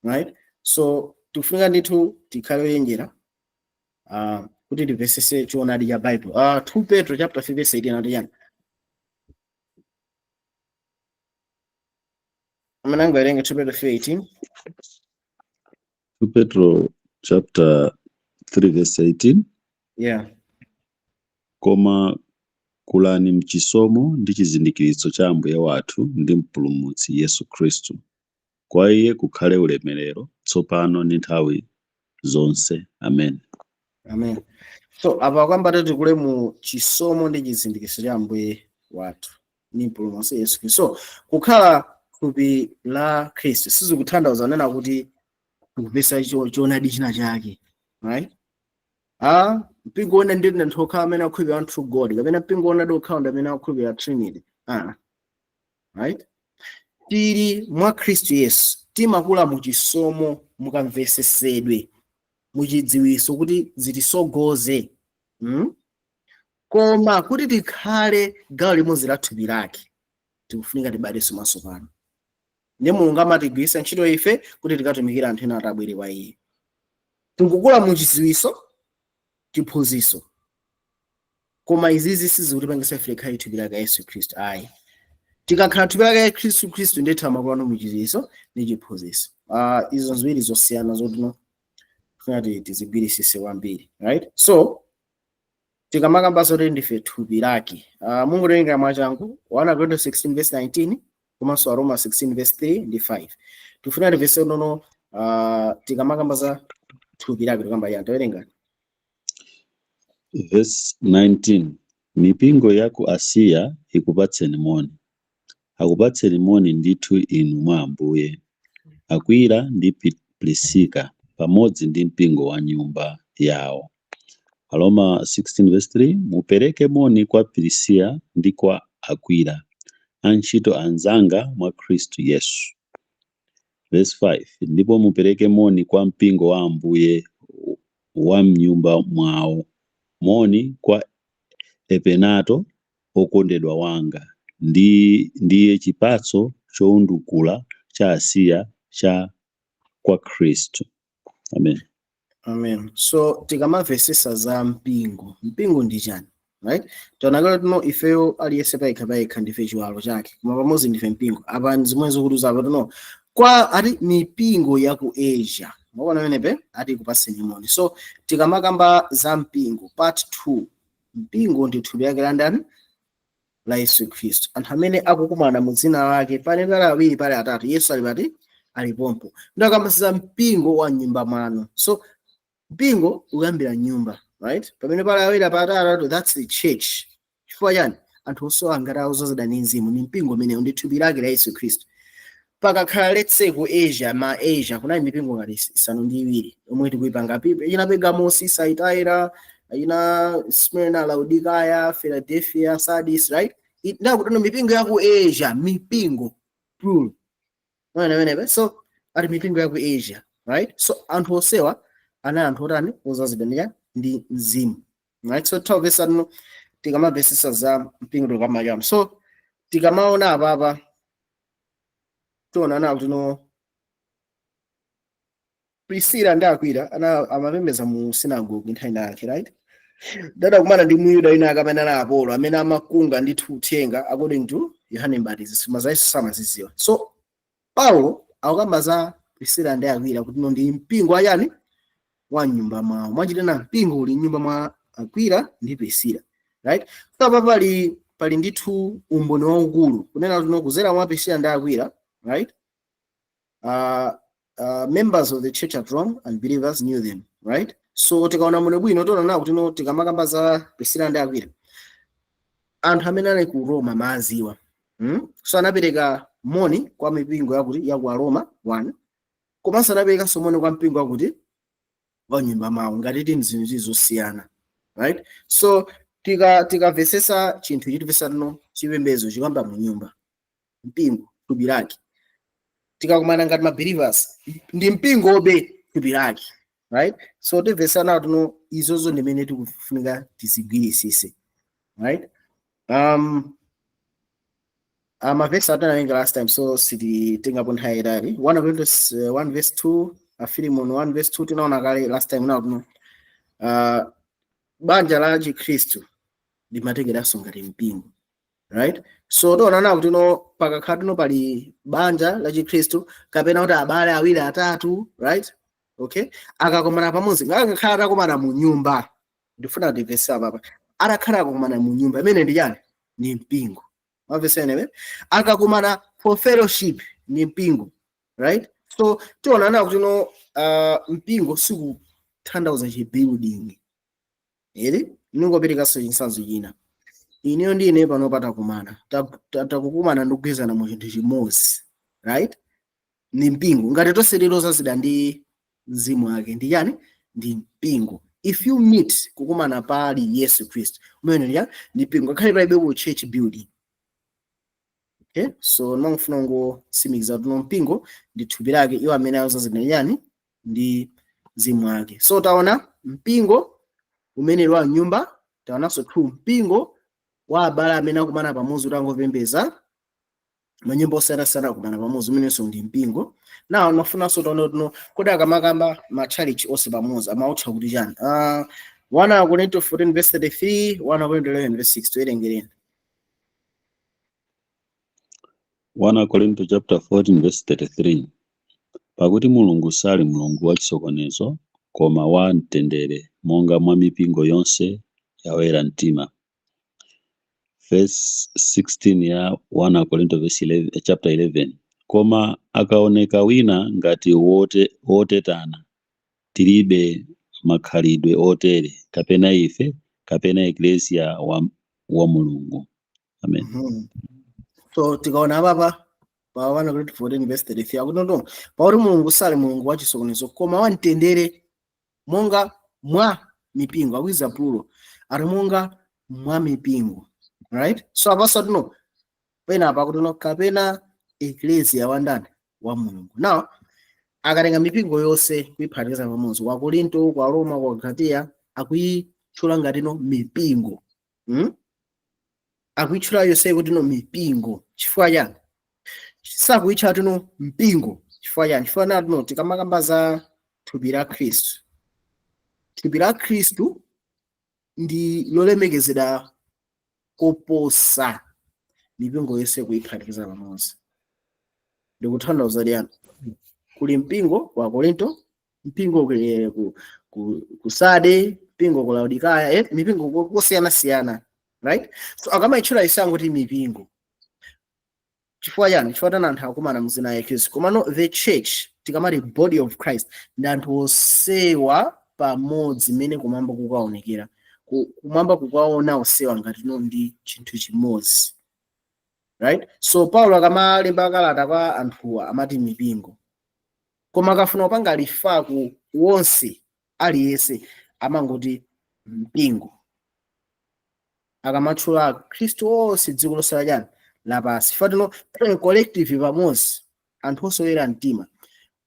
right? So tikufunika ndithu tikhale oyenjera kuti timvesese choonadi cha Bible. 2 Petro chapter 3 verse 18 ati chani? Amene angawerenge 2 Petro 3:18. 2 Petro chapter 3 verse 18. Yeah. Koma kulani mchisomo ndi chizindikiritso cha Ambuye wathu ndi Mpulumutsi Yesu Khristu. Kwa iye kukhale ulemerero tsopano ndi nthawi zonse. Amen. Amen. So apa kwamba tikule mu chisomo ndi chizindikiritso cha Ambuye wathu ndi Mpulumutsi Yesu Khristu. So kukhala thupi la Khristu sizikutanthauza kunena kuti tikupesa choonadi china chake, right? Ah, mpingo wona ndi anthu okhala amene akhulupirira true God, kapena mpingo wona ndi okhala ndi amene akhulupirira Trinity, ah, right? Tili mwa Khristu Yesu, timakula mu chisomo, mukamvesesedwe, muchidziwiso kuti zitisogoze, Koma kuti tikhale gawo limodzi la thupi lake, tikufunika tibadwenso matsopano. Ndi Mulungu amatigwiritsa ntchito ife kuti tikatumikire anthu ena atabwere kwa iye. Tikukula mu chidziwiso. Chiphunzitso, koma izizi sizikutipangisa ife tikhale thupi lake Yesu Khristu, ayi. Tikakhala thupi lake Khristu, Khristu ndithu amakula muchidziwitso ndi chiphunzitso. Izo ziwiri zosiyana zotino tinati tizigwirisise kwambiri, right? So tikamakamba zoti ndife thupi lake, mungotenga mwachangu 1 Korinto 16 verse 19 komanso Aroma 16 verse 3 ndi 5. Tifuna tivese nono. Tikamakamba za thupi lake tikamba yani? Tawerenga. Verse 19: Mipingo ya ku Asiya ikupatseni moni. Akupatseni moni ndithu inu mwa Ambuye Akwila ndi Prisika pamodzi ndi mpingo wa nyumba yawo. Aroma 16 verse 3: Mupereke moni kwa Prisila ndi kwa Akwila, antchito anzanga mwa Khristu Yesu. Verse 5: Ndipo mupereke moni kwa mpingo wa Ambuye wa mnyumba mwawo. Moni kwa Epenato okondedwa wanga, ndi ndiye chipatso chowundukula cha Asiya cha kwa Khristu. Amen. Amen. So tikamamvesesa za mpingo, mpingo ndi chani, right? Taonakale tino ifeyo aliyense payekha payekha ndife chiwalo chake, koma pamodzi ndife mpingo. Apa zimwe zikuti apa tino kwa ati mipingo ya ku Asia, maona pamenepe, ati kupaseni moni. So tikamakamba za mpingo part 2, mpingo ndi thupi lake la ndani? La Yesu Khristu, anthu amene akukumana mu dzina lake. Pali pali awiri, pali atatu, Yesu ali pati? Alipompo. Ndakamba za mpingo wa nyumba mwanu. So mpingo ukuyambira nyumba, right? Pamene pali awiri, apa atatu, that's the church. Chifukwa chani? Anthu osowa ngati akudzazidwa ndi mzimu ni mpingo umenewu, ndi thupi lake la Yesu Khristu. Pakakhala, let's say, ku Asia, ma Asia kunali mipingo ngati 7 omwe tikuyipanga pipo: ina Pergamosi, Thyatira, ina Smyrna, Laodicea, Philadelphia, Sardis, right? Ndakutano mipingo ya ku Asia, mipingo plural. Mwana amenepe. So ati mipingo ya ku Asia, right? So anthu osewa anali anthu otani? Ozazidwa ndi mzimu, right? So tawapesa tino tikamamvesesa za mpingo tikamayamba. So tikamaona apapa tiona kuti no, Priscilla ndi Akwila ana amapembedza mu synagogue nthawi yake, right? Dadakumana ndi Muyuda ina akamene ali Apolo, amene amakunga ndithu uthenga according to Yohane Mbatizi, sima za Yesu samazidziwa. So Paulo akukamba za Priscilla ndi Akwila kuti no, ndi mpingo ayani? Wa nyumba mwawo. Mwachitana mpingo uli nyumba mwa Akwila ndi Priscilla, right? So apa pali ndithu umboni waukulu kunena kuti no, kuzera mwa Priscilla ndi Akwila, right, members of the church at Rome and believers knew them, right? So tikaona muno bwino tiona nawo kuti no, tikamakamba za Priscilla ndi Akwila, anthu amene ali ku Roma maziwa, So anapereka moni kwa mipingo yakuti ya ku Roma 1, komanso anaperekanso moni kwa mpingo wakuti wa nyumba mawo, ngati ti zinthu zosiyana, right? So tikamvesesa chinthu chitimvesa tino chipembedzo chikamba mu nyumba, mpingo thupi lake. Tikakumana ngati ma believers ndi mpingo obe thupi lake, right? So timvesana tino izozo ndimene tikufunika tizigwirisise, right? Mavesi atanawerenga last time, so sititengapo nthawi yayitali. 1 Corinthians 1 verse 2, Filimon 1 verse 2, tinaona kale last time nawo tino banja la Chikhristu limatengeranso ngati mpingo, right? So tiona nawo kuti no, pakakhala tino pali banja la Chikhristu kapena kuti abale awiri, atatu, right, okay, akakomana pamodzi, ngakakhala atakomana mu nyumba, ndifuna ndimvese apapa, atakhala akakomana mu nyumba imene ndi chani? Ni mpingo. Mwamvesa ene? Akakumana for fellowship ni mpingo, right? So tiona nawo kuti no, mpingo sikutanthauza chi building eri. Ningoperekanso chitsanzo china. Ineyo ndi ine pano patakumana, takukumana ndi kugwirizana mu chinthu chimodzi, right, ni mpingo. Ngati tonse lero zazida ndi mzimu wake ndi chani? Ndi mpingo. If you meet, kukumana pali Yesu Khristu, umene ndi chani? Ndi mpingo, ngakhale palibe ku church building, okay? So ndimangofuna kungotsimikiza kuti no, mpingo ndi thupi lake, iwo amene azazida ndi chani? Ndi mzimu wake. So taona mpingo umene wa nyumba, taonanso two, mpingo wa abale amene akumana pamodzi kuti angopembeza, manyumba osiyanasiyana akumana pamodzi, umenenso ndi mpingo. Nawo nafunanso taona kuti no, kodi akamakamba ma church onse pamodzi amautcha kuti chani? 1 Korinto 14 verse 33, 1 Korinto 11 verse 6, tiwerengereni. 1 Korinto chapter 14 verse 33. Pakuti Mulungu sali Mulungu wa chisokonezo, koma wa mtendere, monga mwa mipingo yonse yawera mtima. Verse 16 ya 1 Korinto verse 11, chapter 11. Koma akaoneka wina ngati wotetana, tilibe makhalidwe otere, kapena ife, kapena eklesia wa Mulungu. Amen. So tikaona apapa pa 1 Korinto 14 verse 33 akuti no, pakuti Mulungu sali Mulungu wa chisokonezo koma wa mtendere, monga mwa mipingo, akuiza plural, ati monga mwa mipingo, right? So apaso tino pena apa kuti no kapena eklesia wa ndani? Wa Mulungu. Now akatenga mipingo yonse kuyiphatikiza pamodzi, kwa Korinto, kwa Roma, kwa Galatia, akuyitchula ngati no mipingo. Akuyitchula yonse kuti no mipingo. Chifukwa chani sakuyitchula tino mpingo? Chifukwa chani? Chifukwa nati no tikamakamba za thupi la Khristu, thupi la Khristu ndi lolemekezedwa koposa mipingo yonse kuyiphatikiza pamodzi. Ndikutanthauza liyani? Kuli mpingo wa Korinto, mpingo ku Sade, mpingo ku Laodikaya, mipingo kosiyana-siyana, right? So akamayitchula isango kuti mipingo. Chifukwa chani? Chifukwa tana anthu akumana mzina ya Khristu. Komano the church, tikamati body of Christ, ndi anthu osewa pamodzi mmene kumwamba kukaonekera. Kumwamba kukaona osewa ngati no ndi chinthu chimodzi, right? So Paulo akamalemba kalata kwa anthuwa amati mipingo, koma akafuna kupanga refer ku wonse aliyense amangoti mpingo. Akamatchula Khristu onse dziko lonse lachani lapansi, fatino collective pamodzi, anthu osewera mtima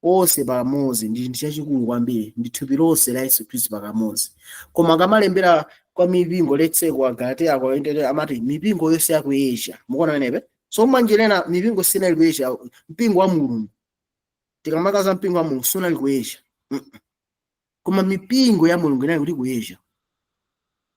onse pamodzi ndi chinthu chachikulu kwambiri, ndi thupi lonse la Yesu Khristu pakamodzi. Koma akamalembera kwa mipingo, let's say kwa Galatia, kwa Korinto, amati mipingo yonse ya ku Asia. Mukuona pamenepe? So mwanjirena mipingo sinali ku Asia. Mpingo wa Mulungu, tikamakaza mpingo wa Mulungu sunali ku Asia. Koma mipingo ya Mulungu inali kuti ku Asia.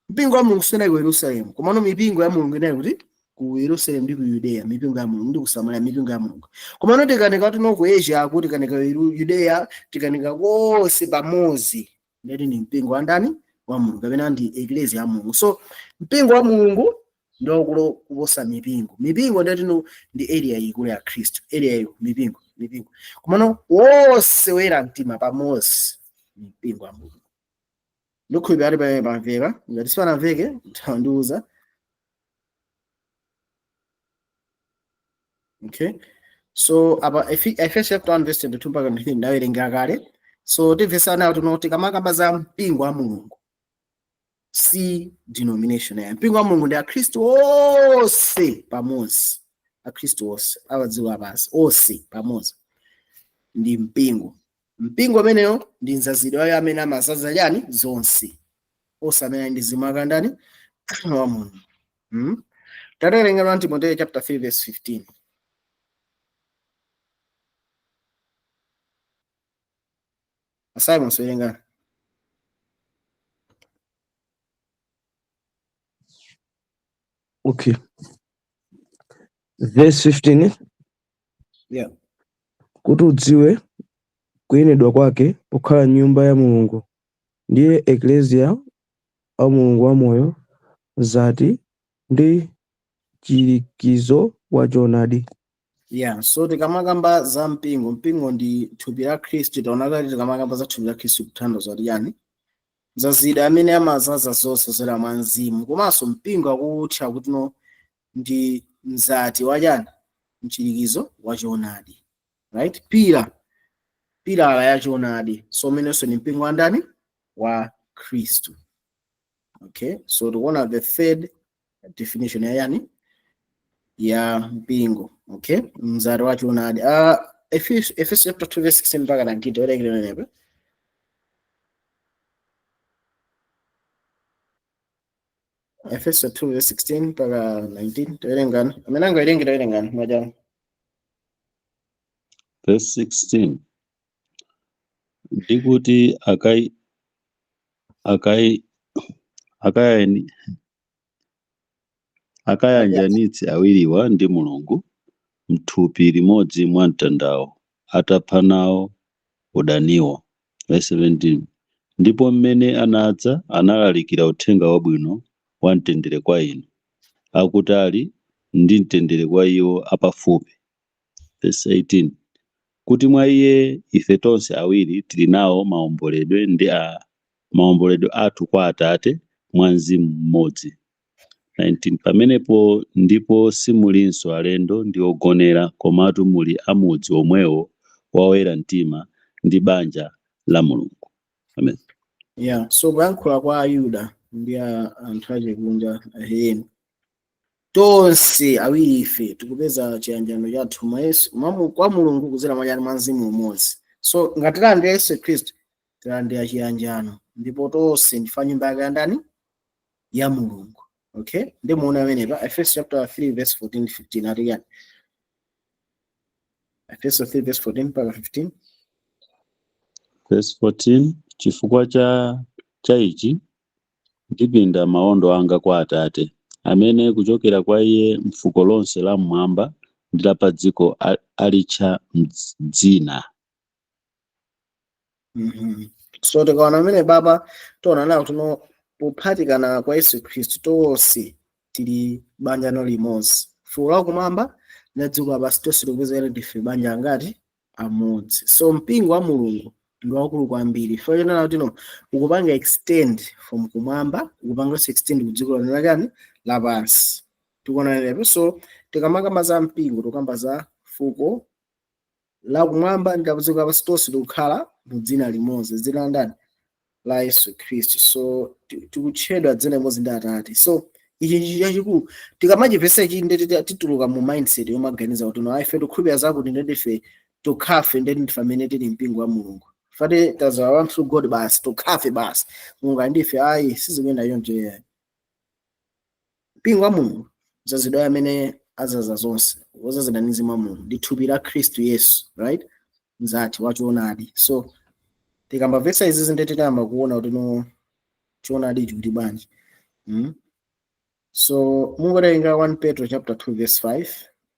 Mpingo wa Mulungu sunali ku Yerusalemu, komano mipingo ya Mulungu inali kuti ku Yerusalemu ndi ku Yudeya, mipingo ya Mulungu ndi ku Samaria, mipingo ya Mulungu. Komano tikanika tino ku Asia, kuti tikanika Yudeya, tikanika konse pamodzi, ndati ni mpingo wa ndani? Wa Mulungu, kapena ndi eklesia ya Mulungu. So mpingo wa Mulungu ndi waukulu kuposa mipingo. Mipingo ndati no ndi area ikulu ya Khristu, area iyo mipingo, mipingo. Komano wonse woyera mtima pamodzi mpingo wa Mulungu. Ndikhulupirira ali pamene pamveka. Ngati sipanamveke ndiuza. Okay, so apa Efeso chapter 1 verse 22 mpaka 23 ndawerenga kale. So timvesana kuti tikamakamba za mpingo wa Mulungu si denomination ya mpingo wa Mulungu, ndi Akhristu onse pamodzi, Akhristu onse awadziko apansi onse pamodzi ndi mpingo. Mpingo umeneyo ndi mzazidwe wayo amene amazaza chani zonse, onse amene ndi zimaka ndani wa Mulungu. Taterenga 1 Timoteyo chapter 3 verse 15. Simon soyerenga. Okay. Verse 15. Yeah. Kuti udziwe kuyenedwa kwake pokhala nyumba ya Mulungu, ndiye eklesia wa Mulungu wamoyo, zati ndi chilikizo wa choonadi. Yeah, so tikamakamba za mpingo, mpingo ndi thupi la Khristu. Taona kale tikamakamba za thupi la Khristu kuthandiza kuti yani zazida amene amazaza zonse zera mwa mzimu. Komanso mpingo akutcha kuti no ndi mzati wa chani, mchilikizo wa choonadi, right? Pilala ya choonadi. So umenenso ni mpingo wa ndani? Wa Khristu. Okay, so tikuona the third definition ya yani ya mpingo. Okay, mzati wa choonadi. Efeso chapter 2 verse 16 mpaka 19, tiwerenge pamenepo. Efeso 2 verse 16 mpaka 19, tiwerengani. Amene angawerenge tiwerengani majani. Verse 16. Ndikuti akai akai Akayanjanitse awiriwa ndi Mulungu mthupi limodzi mwa mtandawo, atapha nawo udaniwo. Verse 17. Ndipo mmene anadza analalikira uthenga wabwino wa mtendere kwa inu akutali, ndi mtendere kwa iwo apafupi. Verse 18. Kuti mwa iye ife tonse awiri tili nawo maomboledwe ndi maomboledwe athu kwa Atate mwa Mzimu mmodzi. 19. Pamenepo ndipo simulinso alendo ndi ogonera, komatu muli amudzi omwewo wa oyera mtima ndi banja la Mulungu. Amen. Yeah, so kuyankhula kwa Ayuda ndi anthu achikunja aheni, tonse awiri ife tikupeza chiyanjano chathu mwa Yesu, kwa Mulungu kudzera mwa chani? Mwa Mzimu umodzi. So ngati tilandira Yesu Khristu, tilandira chiyanjano, ndipo tonse ndife nyumba yake yandani? Ya Mulungu. Okay, ndi muona amenepa Efeso chapter 3 verse 14 15 ati yani? Efeso 3 verse 14 mpaka 15. Verse 14. Chifukwa cha ichi ndipinda maondo anga kwa Atate, amene kuchokera kwa iye mfuko lonse la mmwamba ndi la pa dziko alitcha dzina. So tikaona amene baba tiona nawo tuno pophatikana kwa Yesu Khristu, tonse tili banja no limodzi, fuko la kumwamba na dziko lapansi, tonse tikupeza ndife banja ngati amodzi. So mpingo wa Mulungu ndi wakulu kwambiri, chifukwa chonena kuti no ukupanga extend from kumwamba, ukupanganso extend ku dziko lino lachani? Lapansi. Tikuona nepo. So tikamakamba za mpingo, tikukamba za fuko la kumwamba ndi la dziko lapansi, tonse tikukhala mu dzina limodzi, dzina la ndani? La Yesu Khristu. So tikutchedwa dzina limodzi ndi Atate. So ichi ndi chachikulu, tikamachipesa ichi ndi tituluka mu mindset yomaganiza kuti no, ife tikukhulupirira zakuti ndi ndife tokhafe, ndi ndife amene tili mpingo wa Mulungu, fate tazawa one true God basi, tokhafe basi, Mulungu ali ndife. Ayi, sizikuyenda choncho yayi. Mpingo wa Mulungu zazidwa amene azaza zonse, wozazidwa ndi Mzimu wa Mulungu, ndi thupi la Khristu Yesu, right? Mzati wachoonadi. So tikambamvetsa izi ndi titayamba kuona kuti no choonadi ichi kuti bwanji. So mungowerenga 1 Petro chapter 2 verse 5,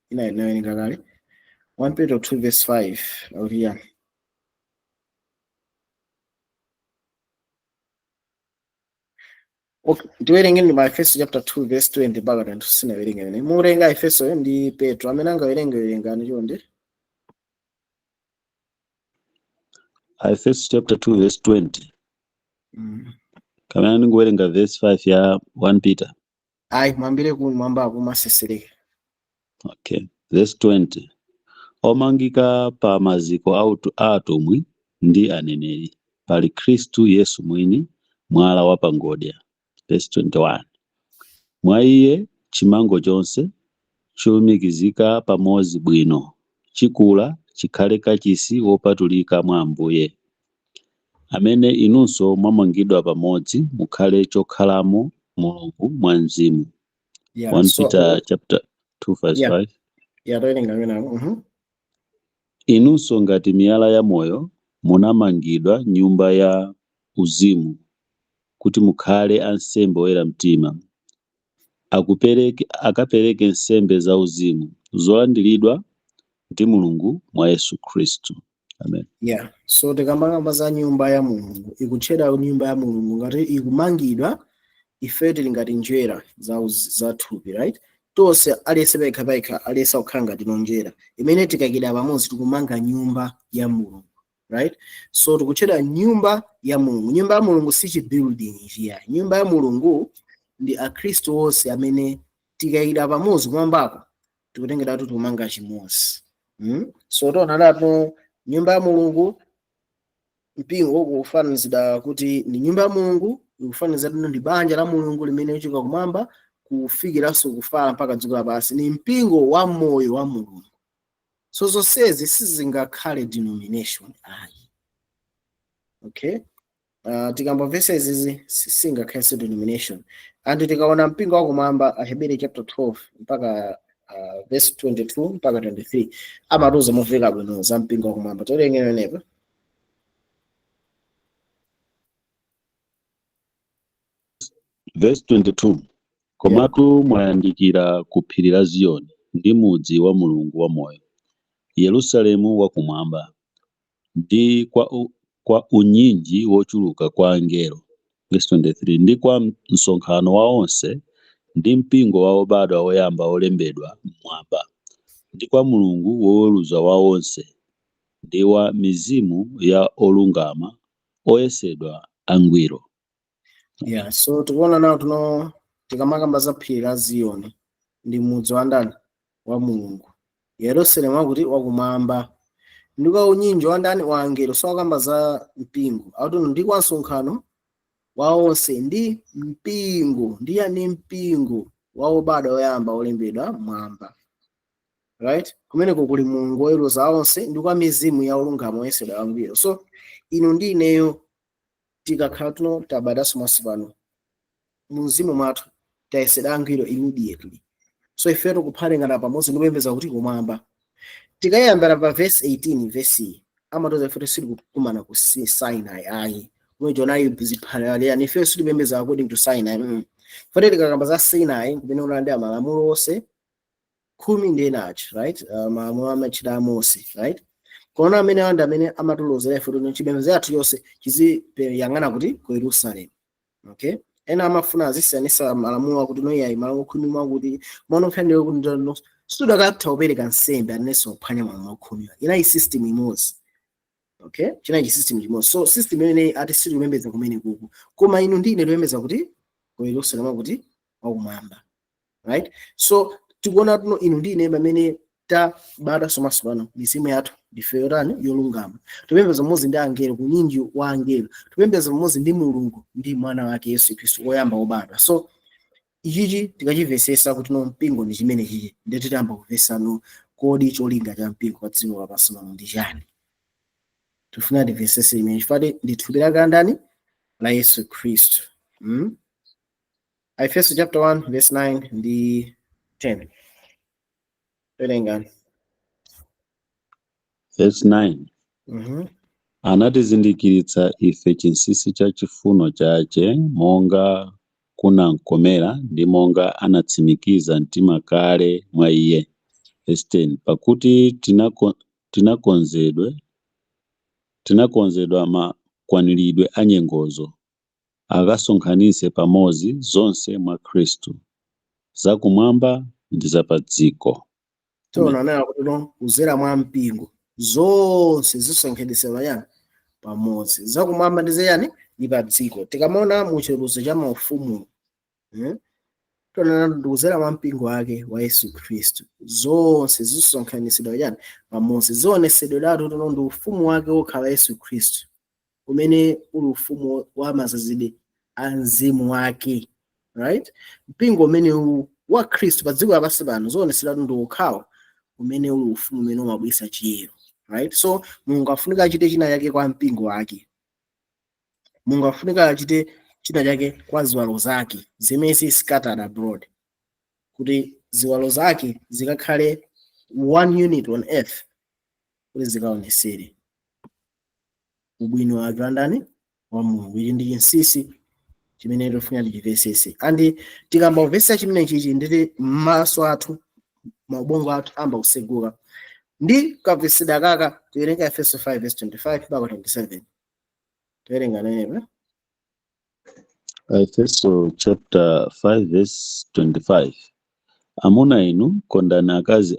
ina inawerenga kale 1 Petro 2 verse 5 akuti yani? Okay, tiwerenge ndi ma Efeso chapter 2 verse 20 mpaka 20, sinawerenge ine. Muwerenga Efeso ndi Petro, amene angawerenge werengani chonde. Efeso chapter 2 verse 20. Kamene ndingowerenga verse 5 ya 1 Peter. Ayi, mwambire ku mwambako masesereka. Okay. Verse 20. Omangika pa maziko a atumwi ndi aneneri, pali Khristu Yesu mwini, mwala wa pangodya. Verse 21. Mwa iye chimango chonse cholumikizika pamodzi bwino, chikula chikhale kachisi wopatulika mwa Ambuye, amene inunso mwamangidwa pamodzi mukhale chokhalamo Mulungu mwa Mzimu. Yeah, 1 so Peter chapter 2 verse 5. Yeah, towerenga amenapo. Inunso ngati miyala ya moyo munamangidwa nyumba ya uzimu, kuti mukhale ansembe oyera mtima, akapereke nsembe za uzimu zolandiridwa ndi Mulungu mwa Yesu Khristu. Amen. Yeah. So tikamakamba za nyumba ya Mulungu, ikutchedwa nyumba ya Mulungu ngati ikumangidwa, ife tili ngati njera za thupi, right? Tonse aliyense payekha payekha, aliyense akukhala ngati nonjera imene tikakida pamodzi tikumanga nyumba ya Mulungu, right? So tikutchedwa nyumba ya Mulungu. Nyumba ya Mulungu si chi building chiya. Nyumba ya Mulungu ndi Akhristu onse amene tikayida pamodzi kumwambako tikutengedwa kuti tikumanga chimodzi. So tiona datu nyumba ya Mulungu, mpingo kufanizidwa kuti ndi nyumba ya Mulungu, ikufanizidwa ndi banja la Mulungu limene lichoka kumwamba kufikiranso kufala mpaka dziko lapansi, ni mpingo wa moyo wa Mulungu. So zonsezi sizingakhale denomination ayi. Okay, tikambamvetsa izizi singakhalenso denomination. And tikaona mpingo wakumwamba, Aheberi chapter 12 mpaka verse 22 mpaka 23 amatiuza momveka bwino za mpingo wakumwamba. Towerengera nepa. Verse 22. Komatu mwayandikira ku phiri la Ziyoni ndi mudzi wa Mulungu wamoyo, Yerusalemu wakumwamba, ndi kwa unyinji wochuluka kwa angelo. Verse 23. Ndi kwa msonkhano wa onse ndi mpingo wa obadwa oyamba olembedwa mmwamba, ndi kwa Mulungu woweruza wa onse, ndi wa mizimu ya olungama oyesedwa angwiro. Yeah, so tikuona nawo tuno, tikamakamba za phiri la Ziyoni ndi mudzi wa ndani? Wa Mulungu, Yerusalemu wakuti? Wakumwamba, ndi kwa unyinji wa ndani? Wa angelo. So akamba za mpingo, akuti ndi kwa msonkhano wa onse ndi mpingo, ndi yani? Mpingo wa obadwa oyamba olembedwa mwamba, right? Kumeneko kuli Mulungu woweruza onse ndi kwa mizimu ya olungama oyesedwa angwiro. So inu ndi ineyo tikakhala tuno tabadwanso mwatsopano mumzimu mwathu, tayesedwa angwiro immediately. So ifeto kuphatikana pamodzi ndi kupembedza kuti? Kumwamba. Tikayambira pa verse 18, verse iyi amatoza ife sitikukumana ku Sinai ayi, kumene jonayi ziphalali. Ife sitipembedza according to Sinai. Foti tikakamba za Sinai, kumene kunali malamulo onse khumi ndi enachi, right? Malamulo amachita a Mose, right? Kona amene andi amene amatulozera ife kuti chipembedzo chathu chonse chiziyang'ana kuti? Ku Yerusalemu, okay? Ena amafuna azisiyanisa malamulo akuti noyayi malamulo 10 mwakuti mwana nkhani kuti ndo situdakatha kupereka nsembe anenso kuphwanya malamulo 10. Inayi system imodzi, okay? Chinayi system chimodzi. So system imeneyi ati sitikupembedza kumene kuku, koma inu ndi ine tikupembedza kuti? Ku Yerusalemu, kuti? Wakumwamba, right? So tikuona tuno inu ndi ine pamene tabadwa mwatsopano, mizimu yathu ndife yotani? Yolungama. Tipembedza pamodzi ndi angelo, kunyinji wa angelo. Tipembedza pamodzi ndi Mulungu ndi mwana wake Yesu Khristu woyamba wobadwa. So ichichi tikachimvesesa kuti no mpingo ndi chimene chichi, ndiye titamba kumvesano kodi cholinga cha mpingo pa dziko lapansi pano ndi chani. Tifuna timvesese imene chifukwa ndi thupi lake ndani? La Yesu Khristu. Efeso chapter 1 verse 9 ndi 10, werengani. Verse 9. Anatizindikiritsa ife chinsinsi cha chifuno chache, monga kunamkomera ndi monga anatsimikiza mtima kale mwa iye. Verse 10. Pakuti tinakonzedwa makwaniridwe a nyengozo, akasonkhanitse pamodzi zonse mwa Khristu, zakumwamba ndi za pa dziko. Tsono anena kuti no kuzera mwa mpingo zonse zisonkhanitsidwa yani? Pamodzi, zakumwamba ndi zayani? Ndi pa dziko. Tikamaona mu chiweruzo cha maufumu, Tionana ndi kuzera mwa mpingo wake wa Yesu Khristu zonse zisonkhanitsidwa yani? Pamodzi. Zionesedweratu tono ndi ufumu wake wokhala Yesu Khristu, umene uli ufumu wa mazazidwe a mzimu wake, right? Mpingo umene wa Khristu pa dziko lapansi pano, zionesedweratu ndi wokhawo umene uli ufumu umene umabweretsa chiyero, right? So Mulungu afunika achite china chake kwa mpingo wake. Mulungu afunika achite china chake kwa ziwalo zake zimene zili scattered abroad, kuti ziwalo zake zikakhale one unit on earth, kuti zikaonesere ubwino wake wa ndani? Wa Mulungu. Ichi ndi chinsinsi chimene tifuna tichimvesese. And tikamba kumvesa chimene chichi, nditi maso athu, maubongo athu amba kuseguka ndi kamvesedwe kaka. Tiwerenga Efeso 5 verse 25 mpaka 27. Tiwerenga nenepe. Efeso chapter 5 verse 25. Amuna inu, kondani akazi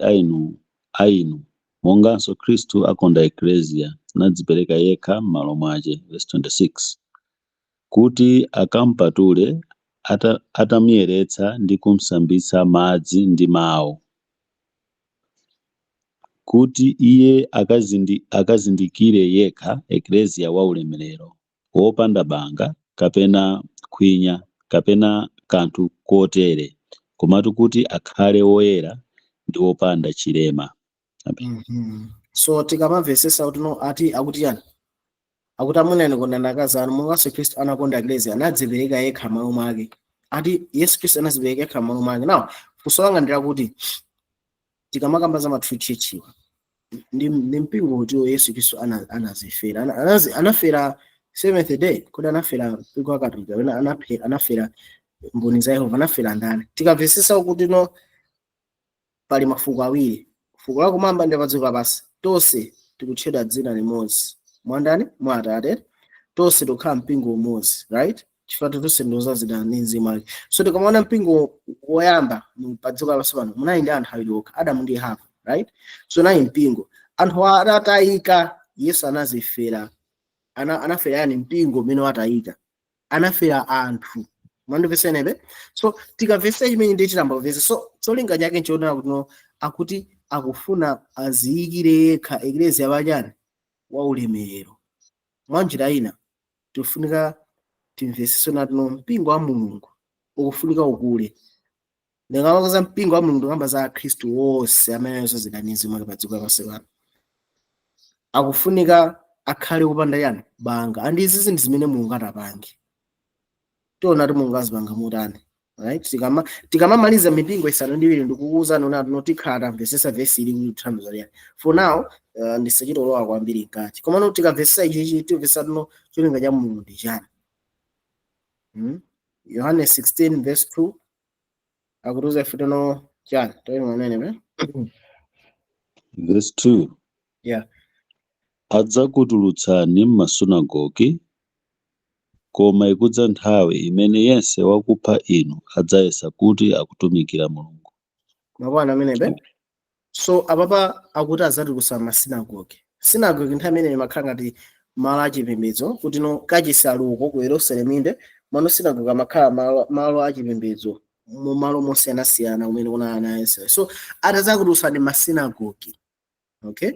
ainu monganso Khristu akonda Eklesia, nadzipereka yekha m'malo mwace. Verse 26. Kuti akampatule atamuyeretsa ndi kumsambitsa madzi ndi mawu, kuti iye akazindikire yekha Eklesia wa ulemerero, wopanda banga kapena khwinya kapena kanthu kotere, komatu kuti akhale woyera ndi wopanda chilema. Amen. So tikamamvesesa kuti no ati akuti yani? Akuti amuna inu, kondani akazi anu monganso Khristu anakonda Eklesia, anadzipereka yekha m'malo mwake. Ati Yesu Khristu anadzipereka yekha m'malo mwake. Now funso langa ndilakuti tikamakamba za ma true church iwa, ndi mpingo utiwo Yesu Khristu anazifera? Anafera Seventh Day? Kodi anafera mpingo wa Katolika kapena anafera Mboni za Yehova? Anafera ndani? Tikamvesesa kuti no, pali mafuko awiri, fuko lakumwamba ndi padziko lapansi, tonse tikutchedwa dzina limodzi mwandani? Mwa Atate. Tonse tikukhala mpingo umodzi, right? Chifukwa tonse ndozazidwa ndi Mzimu wake. So tikamaona mpingo woyamba pa dziko lapansi pano, munali ndi anthu awiri okha, Adamu ndi Hava, right? So nayi mpingo anthu atatayika, Yesu anazifera, anafera yani? Mpingo umene watayika, anafera anthu. Mwandimvesenebe? So tikamvesa chimene ndi chitamba kumvesa. So cholinga chake nchionera kuti no, akuti akufuna aziyikire yekha eklesia pachani? Wa ulemerero. Mwa njira ina tikufunika timvesese nati no, mpingo wa Mulungu ukufunika ukule. Ndikamakoza mpingo wa Mulungu, ndikamba za Akhristu wonse amene azozedwa ndi Mzimu wake pa dziko lapansi pano. Akufunika akhale kupanda yani? Banga. And izi ndi zimene Mulungu atapange. Tiona kuti Mulungu azipanga motani, right? Tikamamaliza mipingo isanu ndi iwiri, ndikukuwuzani unati no, tikhala tamvesesa vesi ili kuti thandizo liyani. For now ndisachitolowa kwambiri mkati, koma no, tikamvesesa ichichi, timvesa tino cholinga cha Mulungu ndi chani. Yohane 16 verse 2 akutiuza ife tino chani? Toyini mwenene. Verse 2. Yeah. Adzakutulutsani m'masunagoge, koma ikudza nthawi imene yense wakupha inu adzayesa kuti akutumikira Mulungu. Mabwana amenebe. So apapa akuti adzatulutsa masinagoge. Sinagoge nthawi imene imakhala ngati malo achipembedzo, kuti no, kachisaluko ku Yerusalemu inde mano sinagoge amakhala malo achipembedzo mu malo mosiyanasiyana kumene kuna ana a Israeli. So atadzakutulutsani masinagoge, okay,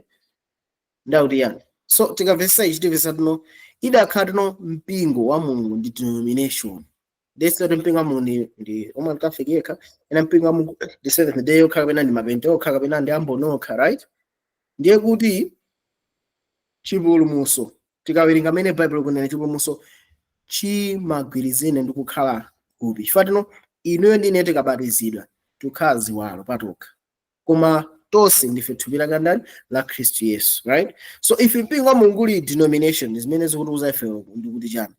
ndakuti yani? So tikamvetsa ichi, timvetsa tino idakhala tino mpingo wa Mulungu ndi denomination. Ndese kuti mpingo wa Mulungu ndi Roman Catholic yekha, ena mpingo wa Mulungu ndi Seventh Day yokha, kapena ndi Mapente okha, kapena ndi Amboni okha, right? Ndiye kuti chipulumutso, tikawerenga amene Bible kunena, chipulumutso chimagwirizana ndi kukhala thupi, chifukwa tino inuyo ndi ine tikabatizidwa tikukhala ziwalo patokha, koma tonse ndife thupi la ndani? La Khristu Yesu, right? So if mpingo wa Mulungu uli denomination, zimene zikutiuza ife ndikuti chani,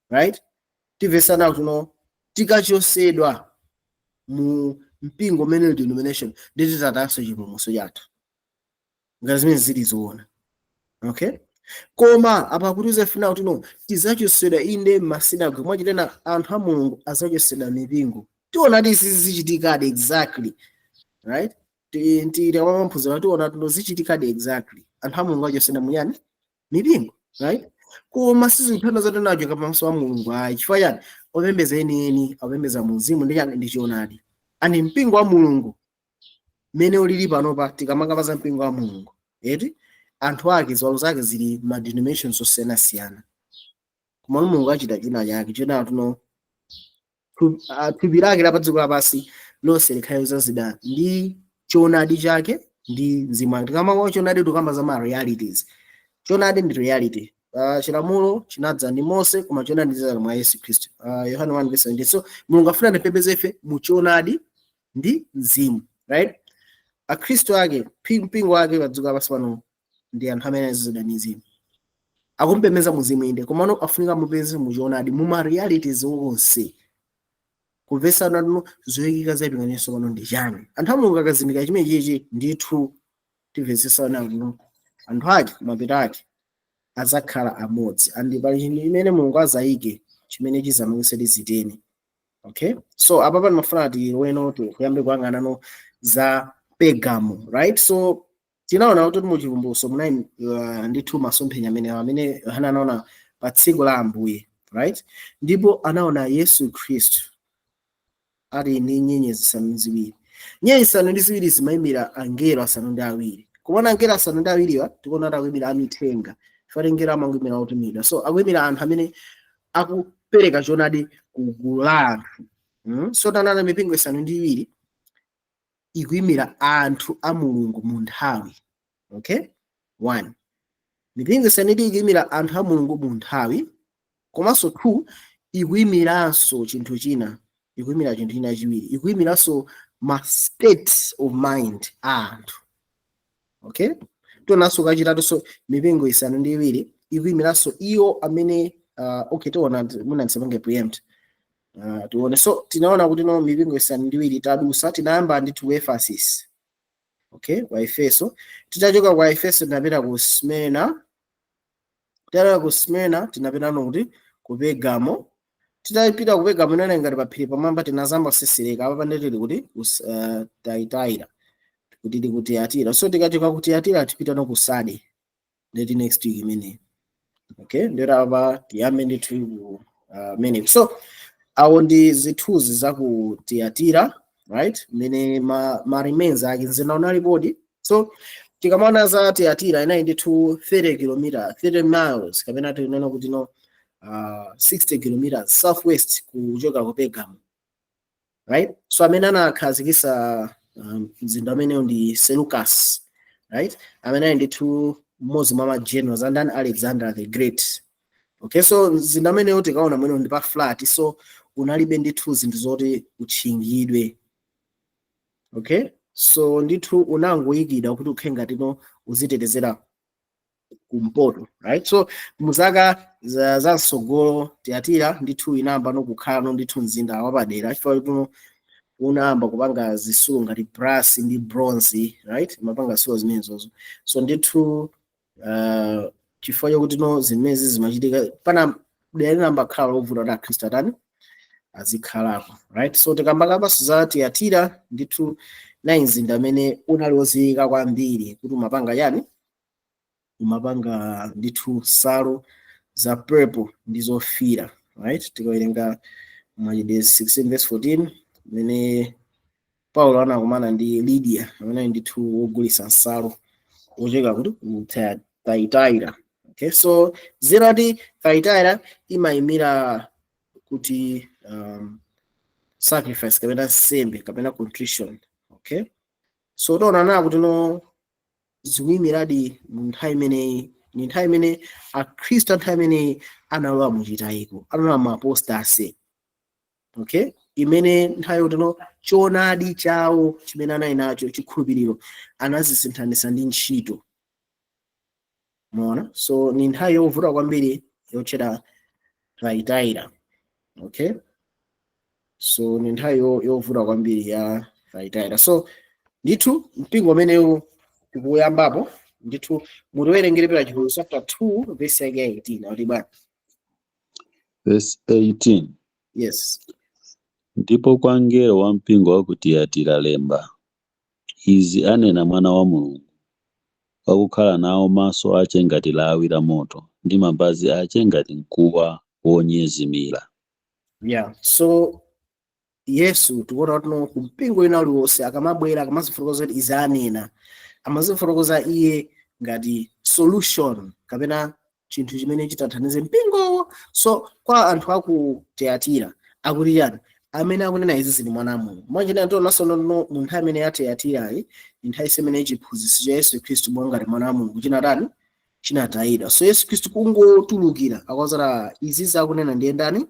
right? Timvesana kuti no, tikachosedwa mu mpingo umene uli denomination, ndi titatanso chipulumutso chathu, ngati zimene zili zoona, okay? Koma apa akutiuza ife kuti no, tizachosedwa inde m'masinagoge, mwachitena anthu a Mulungu azachosedwa mipingo. Tiona kuti izi zichitikadi exactly, right? Tikamamaphunzira tiona kuti zichitikadi exactly, anthu a Mulungu achosedwa muyani? Mipingo, right? Koma sizikuthana zoti nacho pamaso pa Mulungu, ayi. Chifukwa chani? Opembeza enieni akupembeza mu mzimu ndi chani? Ndi choonadi. And mpingo wa Mulungu mmene ulili panopa, tikamakamba za mpingo wa Mulungu eti, anthu ake, ziwalo zake zili ma denominations osiyanasiyana, koma Mulungu achita china chake china tuno thupi lake la pa dziko lapansi lonse likhale lozazidwa ndi choonadi chake ndi mzimu wake. Tikamaka choonadi, tikamba za ma realities. Choonadi ndi reality. Chilamulo chinadza ndi Mose, koma choonadi chidza mwa Yesu Khristu, Yohane 1 verse 17. So Mulungu afuna tipembedze ife mu choonadi ndi mzimu, right? Akhristu ake, mpingo wake pa dziko lapansi pano ndi anthu amene azazidwa ndi mzimu, akumpembedza muzimu inde, komano afunika mupeze muchoonadi, mu ma realities onse, kumvesana tuno zoyikika za ipinganyiso pano ndi chani. Anthu a Mulungu akazindikira chimene chichi, ndithu timvesesana kuno anthu ake mapita ake adzakhala amodzi, and pali chinthu chimene Mulungu azayike chimene chizamangise tiziteni, okay? So apa pano mafuna tiloweno, kuyambe kuyang'anano za Pergamo, right? So tinaona kuti mu Chivumbulutso munali ndithu masomphenya amene Yohana anaona pa tsiku la Ambuye, right? Ndipo anaona Yesu Khristu ali ndi nyenyezi zisanu ndi ziwiri. Nyenyezi zisanu ndi ziwiri zimayimira angelo asanu ndi awiri. Kuona angelo asanu ndi awiriwa, tikuona kuti akuyimira amithenga, chifukwa angelo amangoyimira otumidwa. So akuyimira anthu amene akupereka choonadi ku gulu la anthu. So tanana mipingo isanu ndi iwiri ikuyimira anthu a Mulungu mu nthawi, okay? One, mipingo isanu ndi ikuyimira anthu a Mulungu mu nthawi, komanso two, ikuyimiranso chinthu china, ikuyimira chinthu china chiwiri, ikuyimiranso ma states of mind a anthu, okay? Tionanso kachitatu, so mipingo isanu ndi iwiri ikuyimiranso iwo amene okay, tiona, mwina ndisapange preempt. Tione. So tinaona kuti no mipingo 7 tadusa. Tinayamba ndithu ku Ephesus, okay, kwa Efeso. Titachoka kwa Efeso tinapita ku Smyrna. Titachoka ku Smyrna tinapita no kuti? Ku Pergamo. Titapita ku Pergamo, inali ngati paphiri pamwamba, tinazamba kusesereka. Apa pandetili kuti ku Thyatira, kuti tili ku Thyatira. So tikachoka ku Thyatira tipita no ku Sade, ndeti next week imeneyi, okay? Ndero apa tiyambe ndithu ku mene. So awo ndi zithunzi za ku Thyatira, right, mene ma remains ake. Mzinda unalipodi. So tikamaona za Thyatira, inali ndithu 30 km, 30 miles, kapena tinena kuti no 60 kilometers southwest kuchoka ku Pergamo, right? So amene anakhazikisa mzinda umenewu ndi Seleucus, right, amene ali ndithu mmodzi mwa ma generals andani? Alexander the Great, okay? So mzinda umenewu tikaona mwene ndi pa flat, so unalibe ndithu zinthu zoti utchingidwe, okay? So ndithu unangoyikidwa kuti ukhale ngati no uzitetezera kumpoto, right? So muzaka za msogolo Tiyatira ndithu inayamba nokukhala no ndithu mzinda wapadera, chifukwa kuti unayamba kupanga zitsulo ngati brass ndi bronze, right? Imapanga zitsulo zimenezozo. So ndithu chifukwa chokuti no zimezi zimachitika pana dera linamba khala lovuta kuti akhristu atani? Azikhalako, right? So tikambakapanso za Tiyatira, ndithu nayi mzinda amene unali wodziwika kwambiri kuti umapanga chani? Umapanga ndithu nsalu za purple ndi zofira, right? Tikawerenga Machitidwe 16 verse 14, mmene Paulo anakumana ndi Lydia, amene ali ndithu wogulitsa nsalu wochoka kuti? Ku Thyatira, okay? So zerati Thyatira imayimira kuti sacrifice kapena nsembe kapena contrition, okay? So taona na kuti no zikuyimiradi mu nthawi imeneyi, ni nthawi imene akhristu nthawi imeneyi analowa muchitayiko, analowa mu apostasy, okay? Imene nthawi yoti no choonadi chawo chimene anali nacho, chikhulupiriro, anazisinthanisa ndi ntchito, muona? So ni nthawi yovuta kwambiri yotchedwa Thyatira, okay? So ni nthawi yovuta kwambiri ya Thyatira. So ndithu mpingo umenewu tikuyambapo ndithu. Mutiwerengere pera Chivumbulutso chapter 2 verse yake ya 18, akuti bwana? Verse 18. Yes. Ndipo kwa mngelo wa mpingo wa ku Tiyatira lemba: Izi anena Mwana wa Mulungu, wakukhala nawo maso ache ngati lawi la moto ndi mapazi ache ngati mkuwa wonyezimira. Yeah, so Yesu tikuona kuti no kumpingo ina uliwonse akamabwera, akamazifotokoza kuti izi anena, amazifotokoza iye ngati solution kapena chinthu chimene chitathandize mpingowo. So kwa anthu aku Tiyatira akuti chani? Amene akunena izi zili Mwana wa Mulungu. Mwanjira tionanso no mu nthawi imene ya Tiyatirayi ndi nthawi imene chiphunzitso cha Yesu Khristu monga ngati Mwana wa Mulungu chinatani? Chinatayidwa. So Yesu Khristu kungotulukira akwazara izi zakunena ndiye ndani?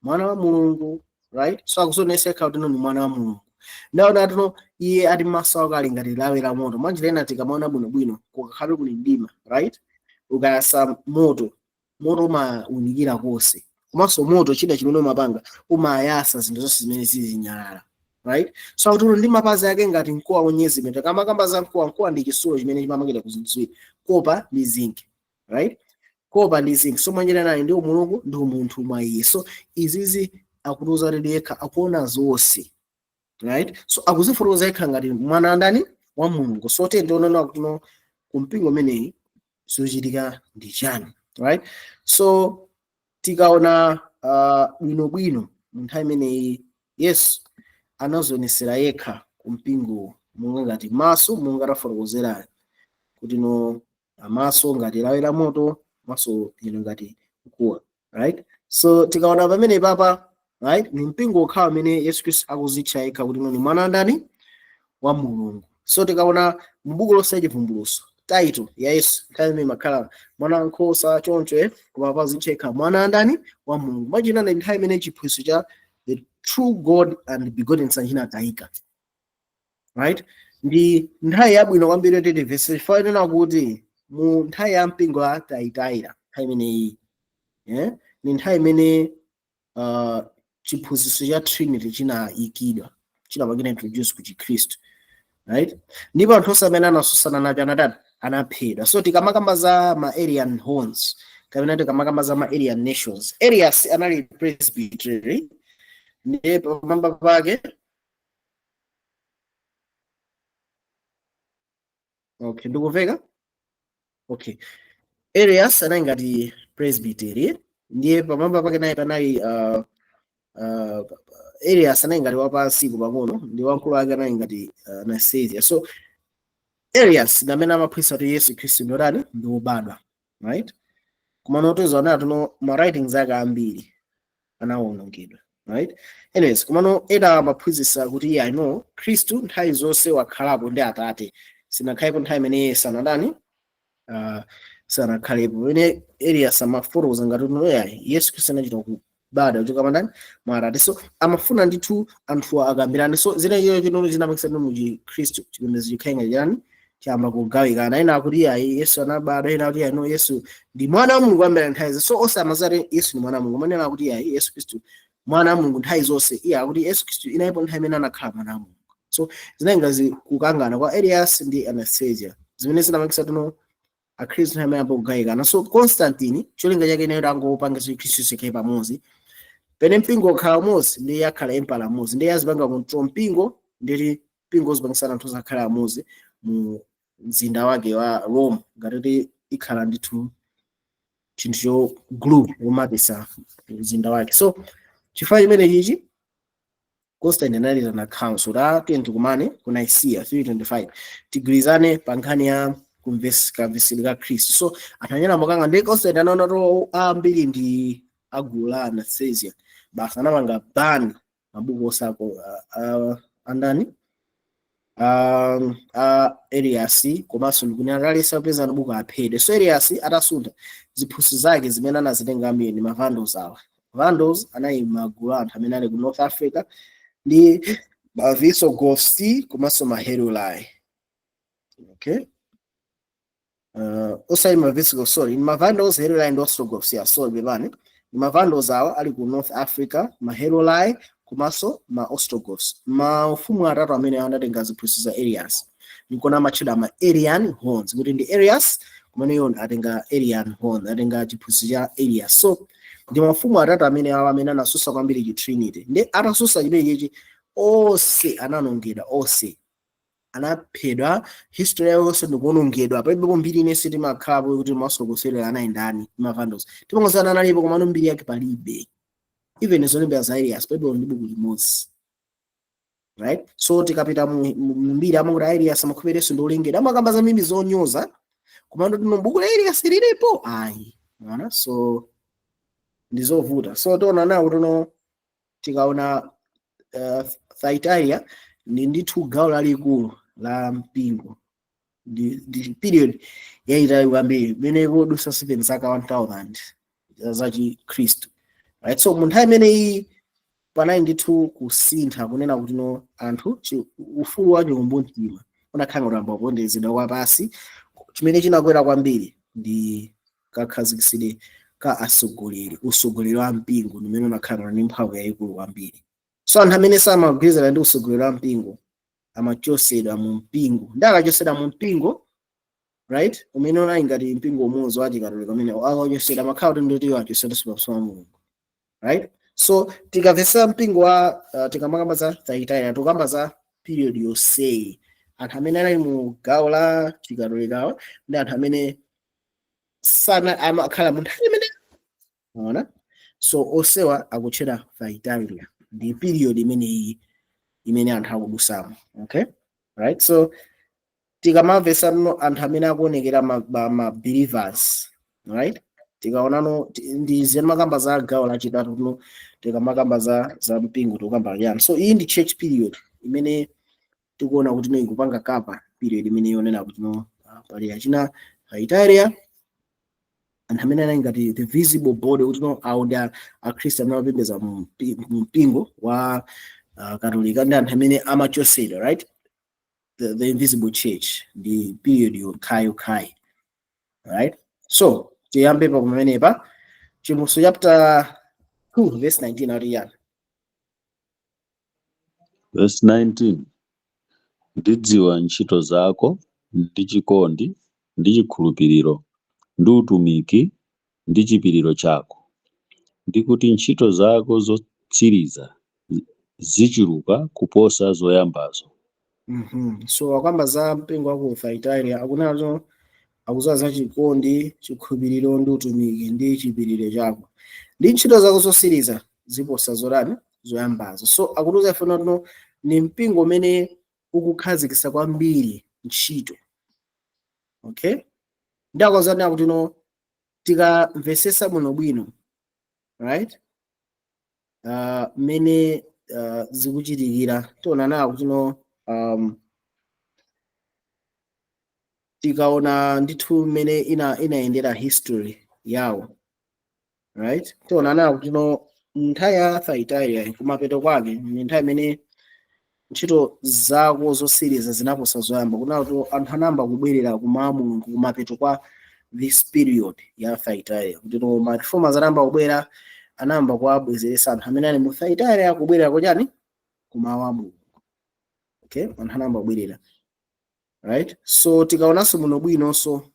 Mwana wa Mulungu, right? So akuzonesa yekha kuti no ni Mwana wa Mulungu. Ndaona atuno iye ati maso ake ali ngati lawi la moto. Mwanjira ina tikamaona bwinobwino, kukakhale kuli mdima, right, ukayasa moto, moto umawunikira konse. Komanso moto chida chimene umapanga, umayasa zinthu zonse zimene zili zinyalala, right? So akuti ndi mapazi ake ngati mkuwa wonyezimira. Kamakamba za mkuwa, mkuwa ndi chitsulo chimene chimamangidwa ku zinthu ziwiri, copper ndi zinc, right? Copper ndi zinc. So mwanjira nayi ndi umulungu ndi umunthu mwa iye. So izizi akutiuza kuti yekha akuona zonse, right? So akuzifotokoza yekha ngati mwana andani? Wa Mulungu. So tiye tionena kuti no kumpingo umeneyi zochitika ndi chani, right? So tikaona bwinobwino, mu nthawi imeneyi Yesu anazionesera yekha kumpingo monga ngati maso, monga tafotokozera kuti no amaso ngati lawi la moto, maso ino ngati mkuwa, right? So tikaona pamene papa, right, ni mpingo okhawa amene Yesu Khristu akuzitcha yekha kuti no ni mwana ndani? Wa Mulungu. So tikaona mu buku lonse la Chivumbulutso, title ya Yesu nthawi imene imakhala Mwana wankhosa choncho, koma pazitcha yekha Mwana ndani? Wa Mulungu. Mwachina ndi nthawi imene chiphunzitso cha the true God and begotten Son chinatayika, right? Ndi nthawi yabwino kwambiri yoti timvetse, chifukwa inena kuti mu nthawi ya mpingo ya Tayatira, nthawi imeneyi, ni nthawi imene Chiphunzitso cha Trinity chinayikidwa, chinapangidwa introduce ku Chikhristu, right? Ndipo anthu onse amene anasusana nacho anatani? Anaphedwa. So tikamakamba za ma Arian horns kapena tikamakamba za ma Arian nations, Arius anali presbytery, ndiye pamwamba pake. Okay, ndikuveka? Okay, Arius anali ngati presbytery, ndiye pamwamba pake naye panali Arius anali ngati wapansi pang'ono, ndi wamkulu wake anali ngati Anastasia. So Arius ndi amene amaphunzitsa kuti Yesu Khristu ndi otani? Ndi wobadwa, right? Koma notoza anati no, ma writings ake ambiri anawonongedwa, right? Anyways, komano ena amaphunzitsa kuti iye, I know, Khristu nthawi zonse wakhalapo ndi Atate, sinakhalepo nthawi imene iye sanadani, sanakhalepo. Pamene Arius amafotokoza ngati kuti yayi, Yesu Khristu anachita kubadwa kuchoka mandani? Mwa Atate. So amafuna ndithu anthu akambirane. So zina chiyo chinono chinapangisa mu Chikhristu chipembedzo chikhale ngati chani? Chiyamba kugawikana. Ena akuti yayi, Yesu anabadwa, ena akuti yayi, no, Yesu ndi mwana wa Mulungu kuyambira nthawi zonse. So onse amazati Yesu ndi mwana wa Mulungu. Manena akuti yayi, Yesu Khristu mwana wa Mulungu nthawi zonse, iye akuti Yesu Khristu inalipo nthawi imene anakhala mwana wa Mulungu. So zinali ngati kukangana kwa Arius ndi Anastasia zimene zinapangisa tuno Akhristu nthawi imene ayamba kugawikana. So Constantine cholinga chake inayo angopanga Chikhristu chikhale pamodzi. Pene mpingo ukhala umodzi, ndiye akhala empire amodzi, ndiye azipanga control mpingo, nditi mpingo uzipangisana anthu zakhala amodzi mu mzinda wake wa Rome, ngati ikhala ndithu chinthu cho glue womatisa mzinda wake. So chifukwa chimene chichi, Constantine anayitana council ta tiye tikumane ku Nicaea 325, tigwirizane pa nkhani ya kamvesedwe ka Khristu. So anthu anyana mukanga ndi Constantine anaona to ambiri ndi agulu la Anastasia, basi anapanga ban mabuku osako andani, Arius, komanso ndikunena alesa kupeza mabuku aphedwe. So Arius atasuntha ziphunzitso zake zimene anazitenga ambiri ndi ma Vandals awa. Vandals anali magulu a anthu amene ali ku North Africa, ndi ma Visigoths komanso ma Heruli. Okay, osati ma Visigoths, sorry, ma Vandals, Heruli ndi Ostrogoths. Yeah, sorry, bebani, ma Vandals awa ali ku North Africa, ma Heruli komanso ma Ostrogoths, maufumu atatu amene anatenga ziphunzitso za Arius. Nikona amatchedwa ma Arian horns kuti ndi Arius, kumene iwo atenga Arian horn, atenga chiphunzitso cha Arius. So ndi mafumu atatu amene awa amene anasusa kwambiri chi Trinity. Ndi atasusa chimenechi, onse ananongedwa, onse anaphedwa, history yawo yonse ndikuonongedwa. Palibepo mbiri inense timakhalapo kuti masokosero anali ndani. Ma Vandals timangozana analipo, komano mbiri yake palibe. Even zolembera za Arius palibe ndi buku limodzi, right? So tikapita mu mbiri, amakuti Arius amakhulupiriranso ndi olengedwa, amakamba za mimbi zonyoza, komando tino buku la Arius lilipo ayi mwana. So ndizovuta. So tiona nawo tuno, tikaona Thyatira ndi ndithu gawo lalikulu la mpingo, ndi period yayitali kwambiri imene ikudusa 7 zaka 1000 za Chikhristu, right? So mu nthawi imeneyi panali ndithu kusintha, kunena kuti no, anthu ufulu wa chikumbumtima unakhala ngati ambapondezedwa kwa pasi. Chimene chinakwera kwambiri ndi kakhazikitsidwe ka atsogoleri, utsogoleri wa mpingo umene unakhala ndi mphamvu yayikulu kwambiri. So anthu amene samagwirizana ndi utsogoleri wa mpingo amachosedwa mu mpingo, ndi akachosedwa mu mpingo, right, umene unali ngati mpingo umodzi wa Chikatolika, umene akachosedwa amakhala kuti ndoti iwo achosedwa pamaso pa Mulungu, right? So tikamvetsa mpingo wa tikamakamba za Thyatira, tikamba za period yonseyi, anthu amene anali mu gawo la Chikatolikawa ndi anthu amene sana amakhala mu nthawi imene ona. So osewa akutchedwa Thyatira, ndi period imeneyi imene anthu akudusamo. Okay, right? So tikamamvetsa no anthu amene akuonekera ma believers, right, tikaonano ndi zimene makamba za gawo lachitatu kuno. Tikamakamba za mpingo, tikukamba chani? So iyi ndi church period imene tikuona kuti no, ikupanga cover period imene yonena kuti no, pali achina Thyatira, anthu amene anali ngati the visible body, kuti no, awo ndi Akhristu amene amapembedza mu mpingo wa Katolika, ndi anthu amene amachosedwa, right? The invisible church ndi period yokhayokhayi, right? So tiyambe pa pamenepa, Chivumbulutso chapter 2 verse 19 ati yani? Verse 19. Ndidziwa ntchito zako ndi chikondi ndi chikhulupiriro ndi utumiki ndi chipiriro chako, ndi kuti ntchito zako zotsiriza zichuluka kuposa zoyambazo. So akamba za mpingo wa ku Thyatira, akunazo akuza za chikondi, chikhulupiriro ndi utumiki ndi chipiriro chako, ndi ntchito zako zotsiriza ziposa zotani? Zoyambazo. So akutiuza ife no ni mpingo umene ukukhazikitsa kwambiri ntchito. Okay, ndi akozani kuti no tikamvesesa bwinobwino, right, mmene zikuchitikira, tiona nawo kuti no tikaona ndithu mmene inayendera history yawo, right, tiona nawo kuti no nthawi ya Thyatira kumapeto kwake ni nthawi imene ntchito zako zotsiriza zinaposa zoyamba, kunalo anthu anayamba kubwerera kuma Mulungu kumapeto kwa this period ya Thyatira, kuti no ma reformers anayamba kubwera, anayamba kuwabwezeresa anthu amene ali mu Thyatira kubwerera kuchani? Kumawu a Mulungu. Okay, anthu anayamba kubwerera, right? So tikaonanso muno bwinonso,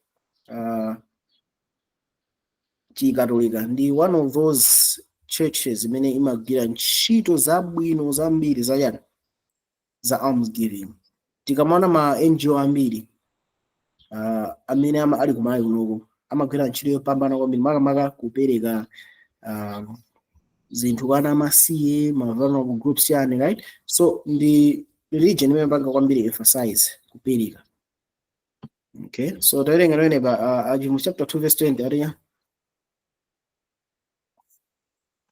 Chikatolika ndi one of those churches imene imagwira ntchito zabwino zambiri zachani? Za almsgiving. Tikamaona ma NGO ambiri amene ali kumalawi kunoko amagwira ntchito yopambana kwambiri, makamaka kupereka zinthu kwa ana amasiye, ma vulnerable groups yani, right? So ndi religion imene panga kwambiri emphasize kupereka. Okay, so tawerenga pamene pa Achivumbulutso chapter 2 verse 20 atinya.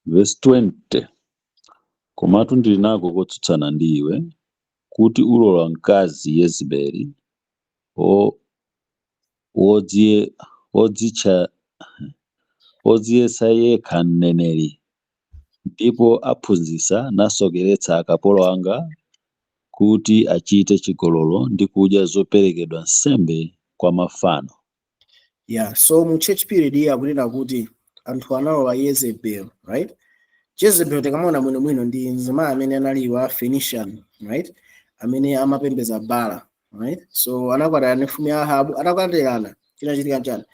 Verse 20. Komatu ndili nako kotsutsana ndi iwe, kuti ulola mkazi Yezebeli wodziyesa yekha mneneri, ndipo aphunzitsa nasokeretsa akapolo anga kuti achite chigololo ndi kudya zoperekedwa nsembe kwa mafano. Yeah, so mu church period iyi akunena kuti anthu analola Jezebel, right? Jezebel tikamaona bwinobwino ndi mzimayi amene anali wa Phoenician, right, amene amapembedza Baala, right? So anakwatirana ndi mfumu ya Ahabu. Anakwatirana, chinachitika chani?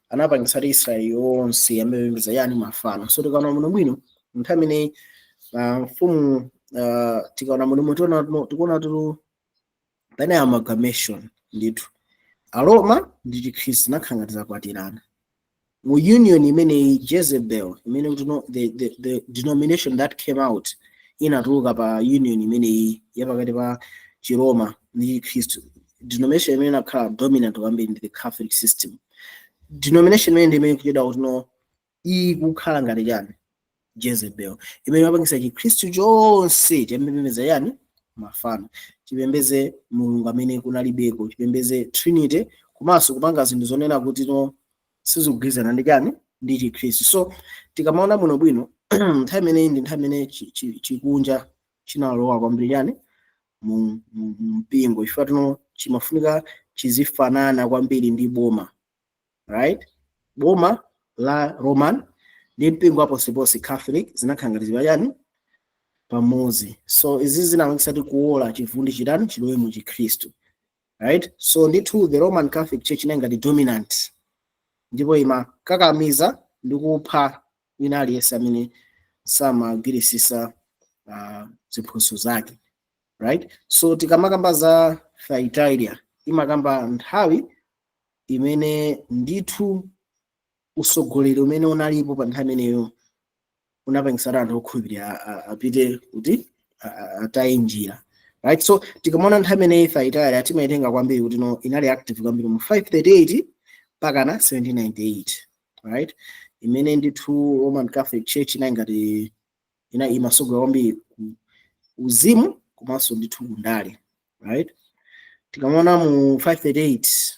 Anapangitsa kuti Israeli yonse amapembedza yani? Mafano. So tikaona bwinobwino nthawi imene mfumu, tikaona bwinobwino tikuona tulo pane amalgamation ndithu, Aroma ndi Chikhristu nakhala ngati zakwatirana mu union imeneyi. Jezebel imene kuti no, the denomination that came out, inatuluka pa union imeneyi yapakati pa Chiroma ndi Chikhristu, denomination imene inakhala dominant kwambiri ndi the Catholic system. Denomination imene ndi imene kuchedwa kuti no ikukhala ngati chani? Jezebel, imene imapangisa Chikhristu chonse chipembedza yani? Mafano, chipembeze Mulungu amene kunalibeko, chipembeze Trinity, komanso kupanga zinthu zonena kuti no sizikugwirizana ndi chani? Ndi Chikhristu. So tikamaona bwinobwino, nthawi imeneyi ndi nthawi imene chikunja chinalowa kwambiri chani? Mu mpingo, chifukwa tino chimafunika chizifanana kwambiri ndi boma, right? Boma la Roman ndi mpingo waponseponse Catholic zinakhala ngati zipachani pamodzi. So izi zinapangisa kuola chivundi chitani? Chilowe mu Chikhristu, right? So ndithu the Roman Catholic Church inali ngati dominant, ndipo imakakamiza ndi kupha wina aliyense amene samagwirisisa ziphunzitso zake, right? So tikamakamba za Thyatira, imakamba nthawi imene ndithu usogoleri umene unalipo pa nthawi imeneyo unapangisa anthu okhulupirira apite kuti ataye njira, right? So tikamaona nthawi imeneyi Thyatira timayitenga kwambiri kuti no inali active kwambiri mu 538 mpaka na 1798, right, imene ndithu Roman Catholic Church inali ngati ina imasogolera kwambiri ku uzimu komanso ndithu kundale, right? Tikamaona mu 538,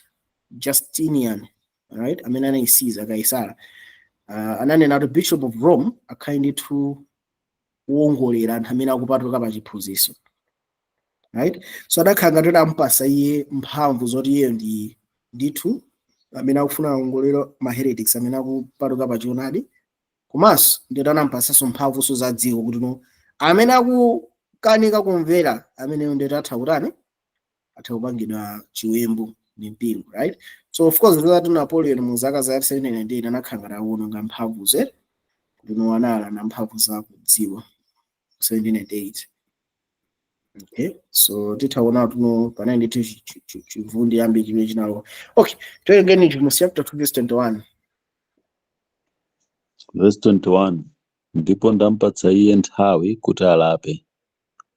Justinian, right, amene anayisiza Kaisara, ananena kuti Bishop of Rome akhale ndithu kuwongolera anthu amene akupatuka pa chiphunzitso, right? So adakhala ngati ampasa iye mphamvu zoti iye ndi ndithu amene akufuna kuwongolera ma heretics amene akupatuka pa choonadi, komanso ndithu anampasanso mphamvunso za dziko kuti no amene Akukanika kumvera ameneyo, ndeti atha kutani? Atha kupangidwa chiwembu ndi mpingo, right? So of course zati Napoleon mu zaka za 1798 anakhala ngati akuwononga mphamvu ze kuti no anala na mphamvu za kudziwa 1798. Okay, so tithaona tuno panali ndithu chivundi yambi chimene chinalo. Okay, toyengeni Chivumbulutso chapter 2 verse 21. Verse 21: Ndipo ndampatsa iye nthawi kuti alape,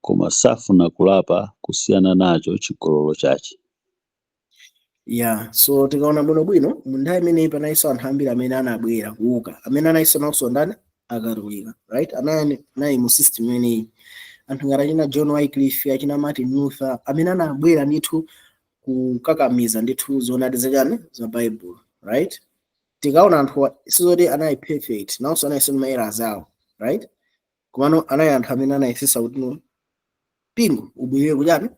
koma safuna kulapa kusiyana nacho chigololo chache. Yeah, so tikaona bwinobwino, mu nthawi imeneyi panalinso anthu ambiri amene anabwera kuuka, amene analinso nawonso ndani? Akatolika, right? Anali nayi mu system imeneyi, anthu ngati achina John Wycliffe, achina Martin Luther, amene anabwera ndithu kukakamiza ndithu zoonadi zachani? Za Bible, right? Tikaona anthu, sizoti anali perfect, nawonso analinso ndi ma errors awo, right? Komano anali anthu amene anayesesa kuti no, mpingo ubwerere kuchani?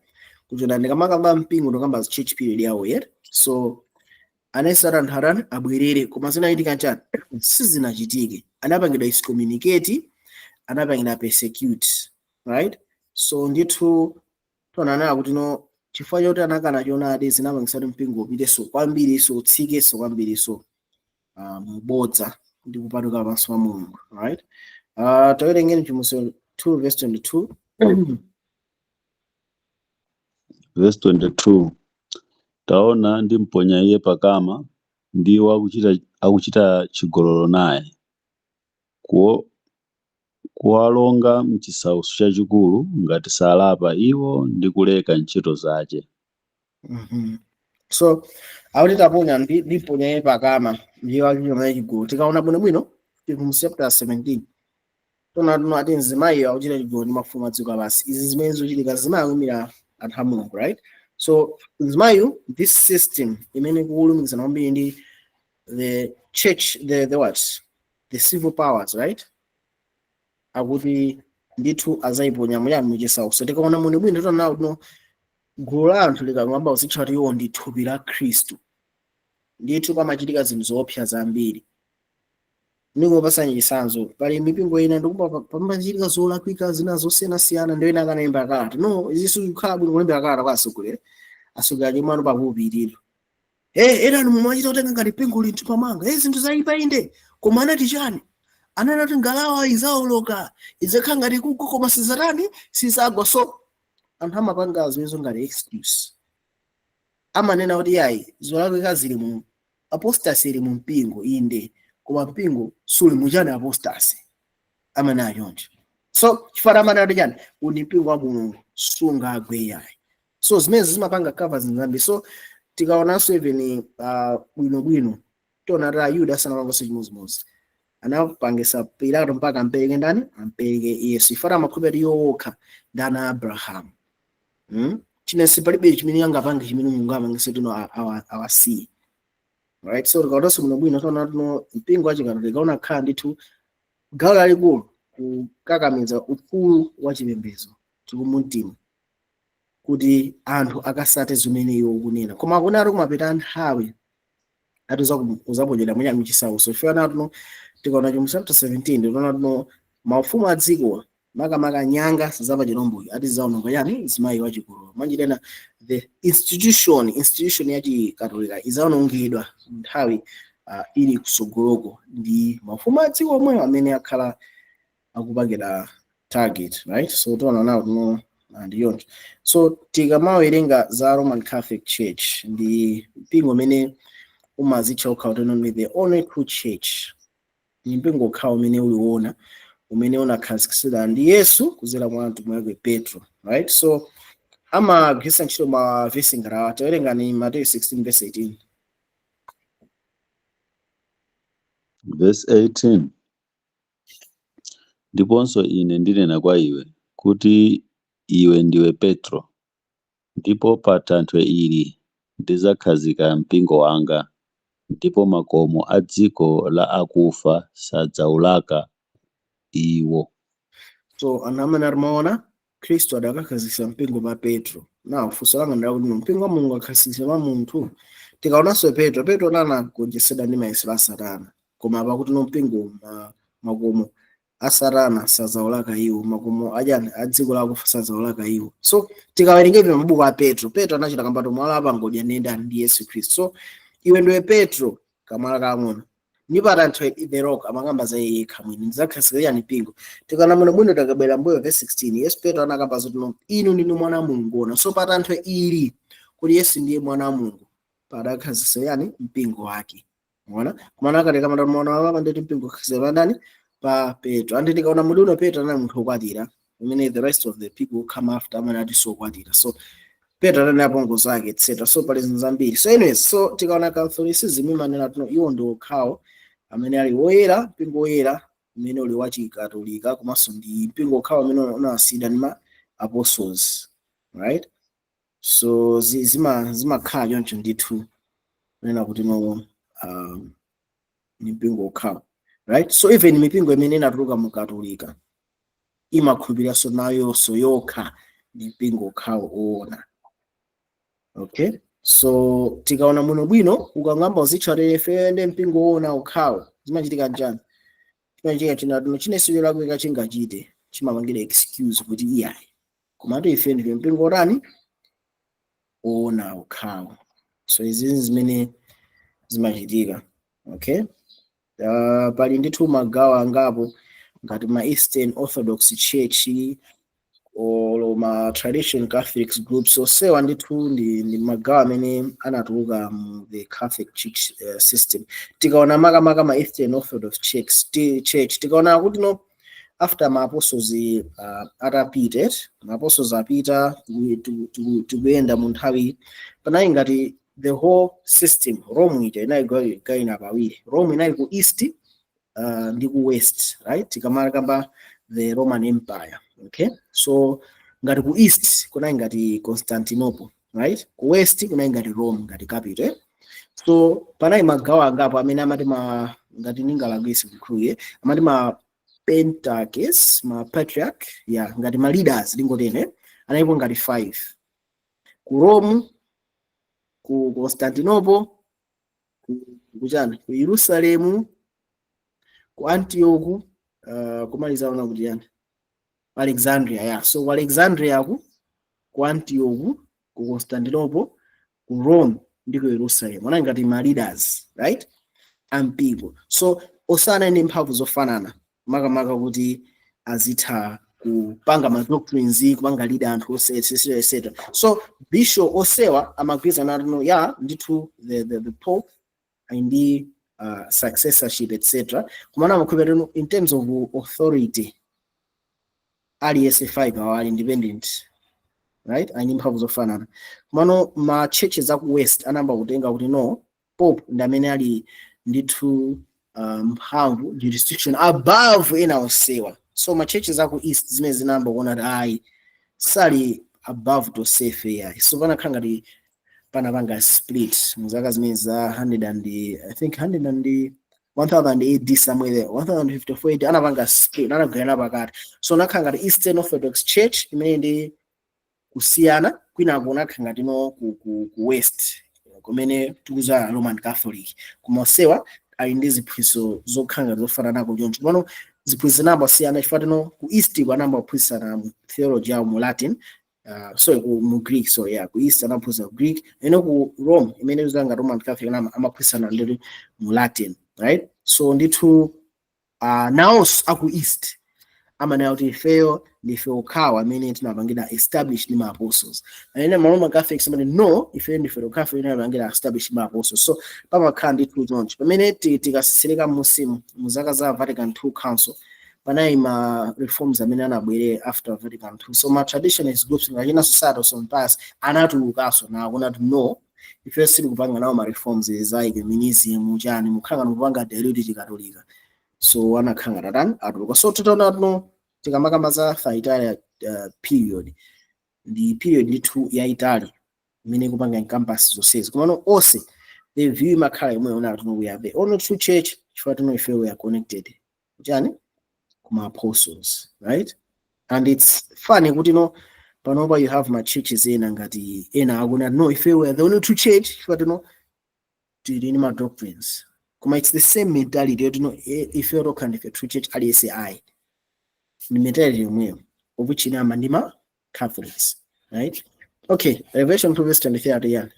Kuchona. Ndikamakamba mpingo, ndikamba church period yawo yet. So anayesera anthu atani? Abwerere. Koma zinachitika chani? Sizinachitike. Anapangidwa excommunicate, anapangidwa persecute, right? So ndithu tionanena kuti no, chifukwa choti anakana choonadi, zinapangisa kuti mpingo upitenso kwambiriso, utsikenso kwambiriso mubodza ndi kupatuka pamaso pa Mulungu, right? Tawerengeni Chivumbulutso 2 verse 22. Verse 22: Taona, ndimponya iye pakama ndiwo akuchita chigololo naye, kuwalonga mchisautso chachikulu, ngati salapa iwo ndi kuleka ntchito zace. So akuti taponya ndimponya iye pakama ndiwo akuchita naye chigololo. Tikaona bwinobwino Chivumbulutso chapter 17, tona tuno ati mzimayiyo akuchita chigololo ndi mafumu a dziko lapansi. Izi zimene zochitika, mzimayi akuyimira anthu a Mulungu, right? So mzimayiyu, this system imene ikulumikizana kwambiri ndi the church, the what, the civil powers, right? Akuti ndithu azayiponya muyani? Muchisautso. Tikaona muno bwino, tona kuno gulu la anthu likang'amba kuzitcha kuti iwo ndi thupi la Khristu, ndithu pamachitika zinthu zoopsa zambiri. Ndingopasani chitsanzo, pali mipingo ina ndikupa pamachitika zolakwika zina zosiyanasiyana, ndiyo ina akanalemba kalata. No, izi sizikukhala bwino kulembera kalata kwa atsogoleri. Atsogoleri chomwe pakupitirira, ena mumachita kutenga ngati pingo linthu pamanga, zinthu zayipa inde, koma anati chani? Anati ngalawa izawoloka, idzakhala ngati kugwa koma sizatani? Sizagwa. So anthu amapanga zimenezo ngati excuse, amanena kuti yayi, zolakwika zili mu apostasy, ili mu mpingo inde, koma mpingo suli muchani? Apostasy. Amanena choncho. So chifukwa amanena kuti chani? Uni mpingo wa Mulungu, sungagwe yayi. So zimene zimapanga cover zinthu zambiri. So tikaonanso even bwinobwino, tiona kuti Ayuda asanapanganso chimodzimodzi, anapangisa Pilato mpaka ampereke ndani? Ampereke Yesu. Ifana amakhulupirira iwo okha ndi ana a Abrahamu, Chinense palibe chimene angapange chimene Mulungu amangise tino awasiye, right? So tikaonanso bwinobwino, tiona tino mpingo wachikatolika unakhala ndithu gawo lalikulu kukakamiza ufulu wa chipembedzo chikumumtima kuti anthu akasate zimene iwo ukunena, koma akunati kumapita nthawi ati uzaponyedwa mwina mchisautso. Chifukwa natuno tikaona chimwe chapter 17, tikuona tuno maufumu a dziko, makamaka nyanga za pachiromboyo, ati zaononga yani? Mzimayi wachigololo. Manjitena the institution ya chikatolika izaonongedwa nthawi ili kusogoloko ndi maufumu a dziko omweyo amene akhala akupangira target, right? So tiona nawo tuno ndiyoncho. So tikamawerenga za Roman Catholic Church, ndi mpingo umene umazitcha okha kuti ndi the only true church, ndi mpingo okhawo umene uliwona, umene unakhazikitsidwa ndi Yesu kudzera mwa mtumwi wake Petro, right? So amagwiritsa ntchito mavesi ngati awa. Tawerengani Mateyu 16 verse 18. Verse 18: Ndiponso ine ndinena kwa iwe, kuti iwe ndiwe Petro, ndipo pa thanthwe ili ndidzakhazika mpingo wanga, ndipo makomo a dziko la akufa sadzaulaka iwo. So anthu amene atimaona Khristu adakakhazikitsa mpingo pa Petro. Now funso langa ndakuti mpingo wa Mulungu akhazikitsa pa munthu? Tikaonanso Petro, Petro anagonjetsedwa ndi mayesero a Satana, koma pakuti no mpingo makomo A Satana sadzawalaka iwo, makomo achani a dziko lakufa sadzawalaka iwo. So tikawerenga mabuku a Petro, Petro anachita kambato mwala apangodya nenda ndi Yesu Khristu. So iwe ndiwe Petro, kamwala kang'ono, ndipo atanthwe the rock, amakamba za iye yekha mwini, ndidzakhazikitsa mpingo. Tikaona muno bwino, takabwera mbuyo verse 16, Yesu, Petro anakamba zoti no, inu ndinu mwana wa Mulungu ona. So patanthwe ili kuti Yesu ndiye mwana wa Mulungu, padakhazikitsa yani mpingo wake. Mona kumana akati kamata mwana wa ndeti mpingo khazikitsa pandani? Pa Petro. Andi tikaona muduno, Petro anali munthu wokwatira, umene the rest of the people come after amene ati sokwatira. So Petro anali apongozi ake, etc. So pali zinthu zambiri. So anyways, so tikaona Catholicism imanena tuno iwo ndi okhawo amene ali woyera, mpingo woyera umene uli wachikatolika, komanso ndi mpingo okhawo amene unasiyidwa ndi ma apostles, right? So zimakhala choncho ndithu, kunena kuti no, ni mpingo okhawo, right? So even mipingo imene inatuluka mu Katolika imakhulupiriranso nayonso yokha ndi mpingo okhawo oona. Okay, so tikaona muno bwino, ukangamba uzitcha ife ndi mpingo woona okhawo, zimachitika njani? Chimachitika chinatuno chinenso cholakwika chingachite chimapangira excuse kuti iyayi, komatu ife ndife mpingo otani? Oona okhawo. So izi zimene zimachitika. Okay, pali ndithu magawo angapo ngati ma Eastern Orthodox Church or ma Tradition Catholic groups. Onsewa ndithu ndi magawo amene anatuluka mu the Catholic Church system. Tikaona makamaka ma Eastern Orthodox Church, tikaona kuti no, after ma apostles atapita, ma apostles apita, tikuyenda mu nthawi, panali ngati the whole system, Rome ija inali gawina pawiri. Rome inali ku east ndi ku west, right? Tikamakamba the Roman Empire, okay, so ngati ku east kunali ngati Constantinople, right? Ku west kunali ngati Rome, ngati capital, eh? So panali magawo angapo amene amati ma, ngati ndingalakwise kukhuluye, amati ma pentarchs, ma patriarch, yeah, ngati ma leaders lingotene analipo ngati 5 ku Rome, ku Constantinople, ku kuchani, ku Yerusalemu, ku Antioch, kumaliza ona kuti yani, Alexandria, yeah. So ku Alexandria, ku Antioch, ku Constantinople, ku Rome ndi ku Yerusalemu anali ngati ma leaders, right, ampingo. So osana ndi mphamvu zofanana, makamaka kuti azitha kupanga ma doctrines, kupanga lead anthu ose, etc etc. So bishop osewa amagwirizana no ya ndithu the pope ndi successorship, etc. Kumana amakhulupirira in terms of authority, aliyense 5 awo ali independent, right? Ali mphamvu zofanana. Komano ma churches aku west anayamba kutenga kuti no, pope ndi amene ali ndithu mphamvu, jurisdiction above ena onsewa. So ma churches aku east zimene zinayamba kuona kuti ayi, sali above tonsefe yayi. So panakhala ngati panapanga split mu zaka zimene za 100 and I think 100 and 1000 AD, somewhere there, 1054 AD anapanga split, anagawirana pakati. So nakhala ngati Eastern Orthodox Church imene ndi kusiyana kwinako, nakhala ngati no ku west kumene tikuza Roman Catholic. Koma onsewa ali ndi ziphunzitso zokhala ngati zofananako choncho. Pano ziphunzitso zinamba siyana chifukwa tino ku east kwanamba kuphunzitsana mu theology yawo mu Latin, sorry, ku mu Greek. Sorry, yeah, ku east anaphunzitsa Greek, eno ku Rome imene tikuza Roman Catholic amaphunzitsana ndithu mu Latin, right? So ndithu nawonso aku east amanena kuti ifeyo ndife okhawa amene tinapangira establish ndi ma apostles, amene ma Roman Catholics amene no, ifeyo ndife okhawa amene tinapangira establish ndi ma apostles. So pamakhala ndithu choncho. Pamene tikasisereka musimu mu zaka za Vatican II Council, panali ma reforms amene anabwere after Vatican II. So ma traditionalist groups ngachina Society of St Pius anatulukanso na kunati no, ife sitikupanga nawo ma reforms za ecumenism chani, mukhala mukupanga dilute Chikatolika. So anakhala tatani, atuluka. So titaona tuno, tikamakamba za Thyatira period, ndi period ndithu yayitali imene ikupanga encompass zonsezi. Komano onse the view imakhala imwe yona tuno we are the only true church, chifukwa tuno ife we are connected chani, kuma apostles, right? And it's funny kuti no, panopa you have ma churches ena ngati ena akuna no, ife we are the only true church chifukwa tuno tili ndi ma doctrines, koma it's the same mentality yoti no, ife tokha ndife true church, aliyense ayi. Ndi mentality yomweyo of which inayamba ndi ma Catholics, right? Okay, Revelation 2 verse 23 ati yani?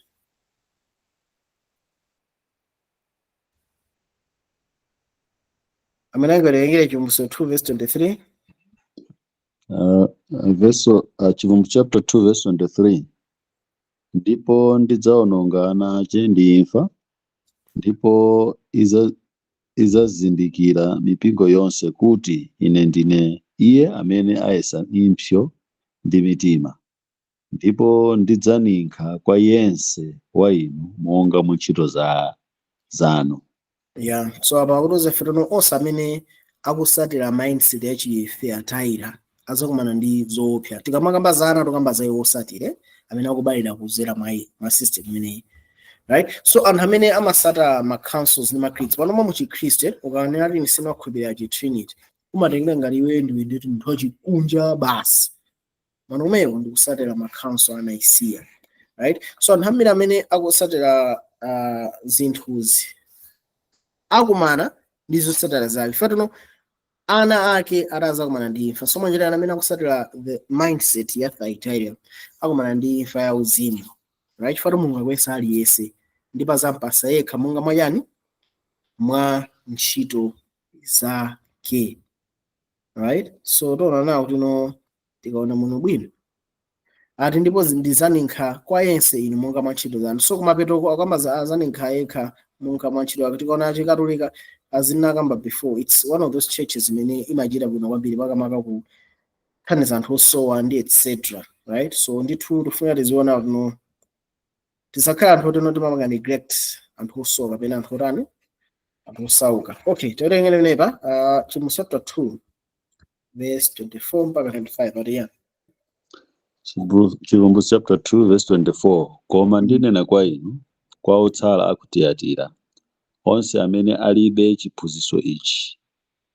Amene angawerengere Chivumbulutso 2 verse 23. Verse, Chivumbulutso chapter 2 verse 23: Ndipo ndidzawononga ana ache ndi imfa, ndipo idzazindikira mipingo yonse kuti ine ndine iye amene ayesa impsyo ndi mitima, ndipo ndidzaninkha kwa yense wa inu monga mwa ntchito zanu. Yeah, so apa akuti ife tono onse amene akusatira mindset ya chi Thyatira azakumana ndi zoopsa. Tikamakamba za ana, tikamba za iwo osatire amene akubalira kuzera mwa system imeneyi, right? So anthu amene amasata ma councils ndi ma creeds panopa mu Chikhristu, ukanena kuti sinakhulupirira chi Trinity, umatengera ngati iwe ndiwe nditi munthu wachikunja basi. Mano umenewo ndi kusatira ma council a Nicaea, right? So anthu ambiri amene akusatira zinthuzi akumana ndi zotsatira zake. Fatino ana ake atazakumana ndi imfa. So mwanjira amene akusatira the mindset ya Thyatira akumana ndi imfa ya uzimu, right? Chifukwa Mulungu akuyesa aliyense ndipo azampasa yekha monga mwa chani? Mwa ntchito zake, right? So tiona nawo kuti no, tikaona muno bwino ati ndipo ndizaninkha kwa yense inu monga mwa ntchito zanu. So kumapeto akamba azaninkha yekha monga mwa ntchito yake. Tikaona Chikatolika, azinakamba before, it's one of those churches imene imachita bwino kwambiri makamaka ku kuthandiza anthu osowa ndi etc, right? So ndithu tifuna tiziona kuno tisakhala anthu otino timamanga neglect anthu osowa kapena anthu otani, anthu osauka. Okay, tiwerengere pamenepa Chivumbulutso chapter 2 verse 24 mpaka 25 ati yani? Chivumbulutso chapter 2 verse 24: Koma ndinena kwa inu, kwa otsala aku Tiyatira, onse amene alibe chiphunzitso ichi,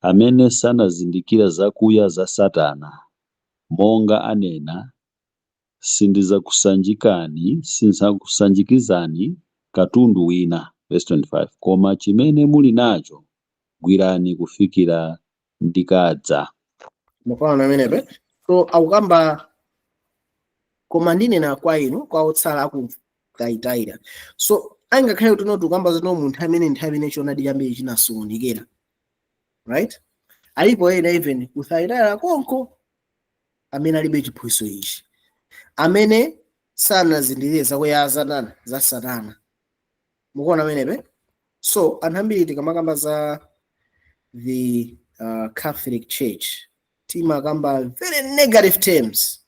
amene sanazindikira zakuya za Satana, monga anena, "Sindidzakusanjikani, sindidzakusanjikizani katundu wina." Verse 25: Koma chimene muli nacho gwirani kufikira ndikadza. Mukaona amenepe? So akukamba, "Koma ndinena kwa inu, kwa otsala aku Thyatira." So angakhale kuti no, tikukamba zino munthu amene nthawi imene choonadi chambiri chinasoonekera, right? Alipo ena even ku Thyatira konko amene alibe chiphunzitso ichi, amene sanazindikire zakuya za Satana. Mukuona amenepe? So anthu ambiri tikamakamba za the Catholic Church timakamba very negative terms,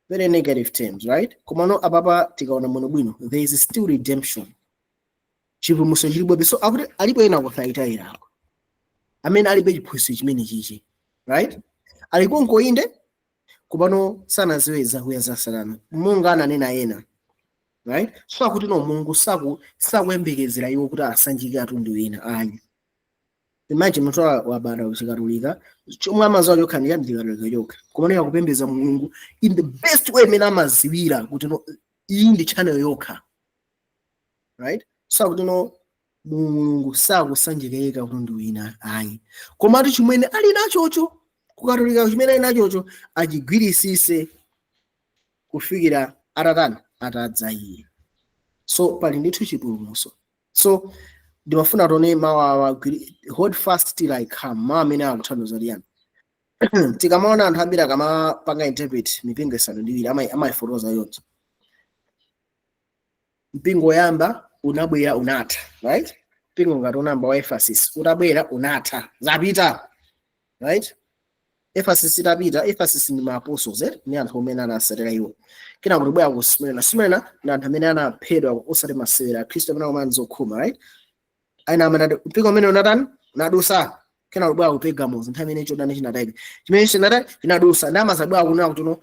very negative terms, right? Komano apapa tikaona muno bwino, there is still redemption, chipulumutso chilipobe. So akuti alipo ena ku Thyatira amene alibe chiphunzitso chimene chichi, right? Alikonko inde, komano sanaziwe zakuya za Satana monga ananena ena, right? So akuti no, Mulungu sakuyembekezera iwo kuti asanjike katundu wina ayi. Imagine munthu wabadwa kuchikatolika, chomwe amaziwa chokha ndi chani? Chikatolika chokha. Komano akupembedza Mulungu in the best way imene amaziwira kuti no, iyi ndi channel yokha, right? So akuti no, Mulungu sakusanjika katundu wina ayi, komatu chimene ali nachocho kukatolika, chimene ali nachocho achigwirisise kufikira atatani? Atadza iye. So pali ndithu chipulumutso. So ndimafuna tione mawu awa, "Hold fast till I come." Mawu amene akuthandiza kuti yani? Tikamaona anthu ambiri akamapanga interpret mipingo isanu ndi iwiri, amayifotokoza yonse. Mpingo woyamba unabwera, unatha, right? Mpingo ngati unamba wa Ephesus utabwera, unatha, zapita, right? Ephesus itapita, Ephesus ndi ma apostles, eh? Ni anthu amene anasatira iwo. Kena kuti bwera ku Smyrna. Smyrna ndi anthu amene anaphedwa, osati masewera, Akhristu amene akumana zokhuma, right? Aina amene mpingo amene unatani? Unadusa. Kena kubwera ku Pergamos, nthawi imene chodani chinatayika, chimene chinatani, chinadusa. Ndi amazabwera kunena kuti no,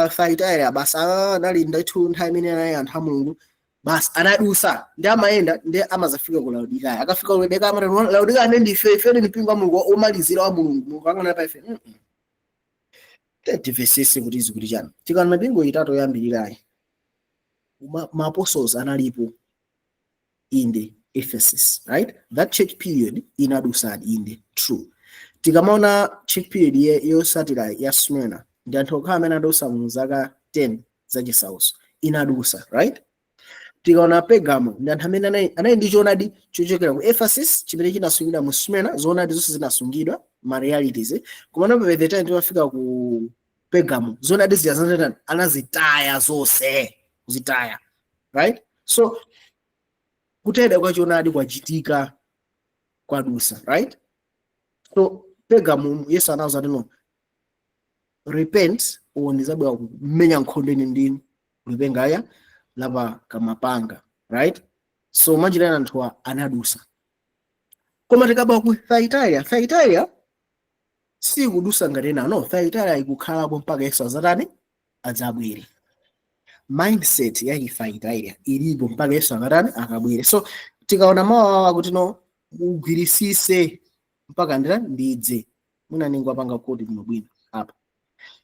Thyatira basi anali ndithu nthawi imene anali anthu a Mulungu, basi anadusa. Ndi amayenda ndi amazafika ku Laodikaya. Akafika ku Laodikaya amati, "Laodikaya ndi ndife, ife ndi mpingo wa Mulungu omalizira wa Mulungu, Mulungu angana pa ife." Timvesese kuti izi kuti chani. Tikaona mipingo itatu yoyambirirayi, ma apostles analipo in the Ephesus, right? That church period inadusadi, inde, true. Tikamaona church period yosatira ya Smyrna, ndi anthu okha amene adusa mu zaka 10 zachisauso, inadusa, right? Tikaona Pergamo, ndi anthu amene anali ndi choonadi chochokera ku Ephesus chimene chinasungidwa mu Smyrna. Zoonadi zonse zinasungidwa, ma realities, eh? Koma by the time timafika ku Pergamo, zoonadi zija zanatani? Anazitaya zonse, kuzitaya, right? So kutayidwa kwa choonadi kwachitika, kwadusa, right? So Pergamo, Yesu anawuza kuti, "No, repent or ndizabwera kumenya nkhondo ine ndi lupengaya lapa kamapanga," right? So manjirana anthuwa anadusa. Koma tikabwa ku Thyatira, Thyatira sikudusa ngati ena, no. Thyatira ikukhalapo mpaka Yesu azatani? Adzabwere. Mindset ya Thyatira ilipo mpaka Yesu akatani? Akabwere. So tikaona mawu awa akuti, "No, ugwirisise mpaka ndira ndidze," mwina ningo apanga kodi bwino bwino apa,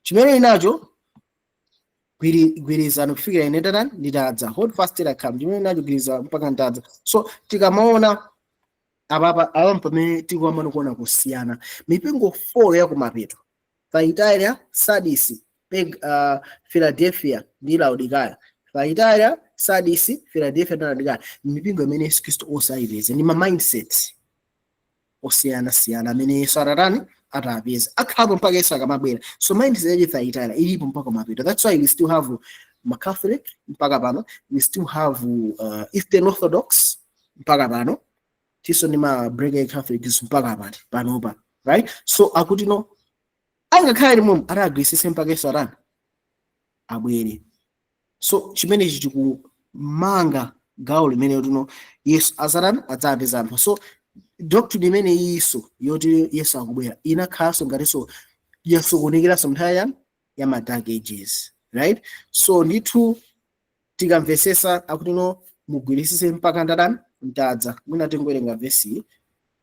chimene inacho gwirizano kufikira ine tatani? Nditadza. Hold fast till I come. Chimene nacho gwiriza mpaka nditadza. So tikamaona apapa, apa pamene tikuyamba kuona kusiyana mipingo 4 ya kumapeto: Thyatira, Sardis, Philadelphia ndi Laodicea. Thyatira, Sardis, Philadelphia ndi Laodicea, mipingo imene Yesu Khristu osayipeza ndi ma mindset osiyanasiyana amene Yesu atatani? Atapeza, akhalapo mpaka Yesu akamabwera. So mindset yachi Thyatira ilipo mpaka mapeto. That's why we still have ma Catholic mpaka pano, we still have Eastern Orthodox mpaka pano, tiso ndi ma Breakaway Catholics mpaka pati panopa, right? So akuti, no, angakhale limwe atagwirisise mpaka Yesu atani? Abwere. So chimenechi chikumanga gawo limene tino Yesu azatani? Adzapeza anthu. So doctrine imene iyiso yoti Yesu akubwera inakhalanso ngatinso yasokonekeranso nthawi ya ma Dark Ages, right? So ndithu tikamvesesa akuti, "No, mugwirisise mpaka ndatani? Ntadza." Mwina tingowerenga vesi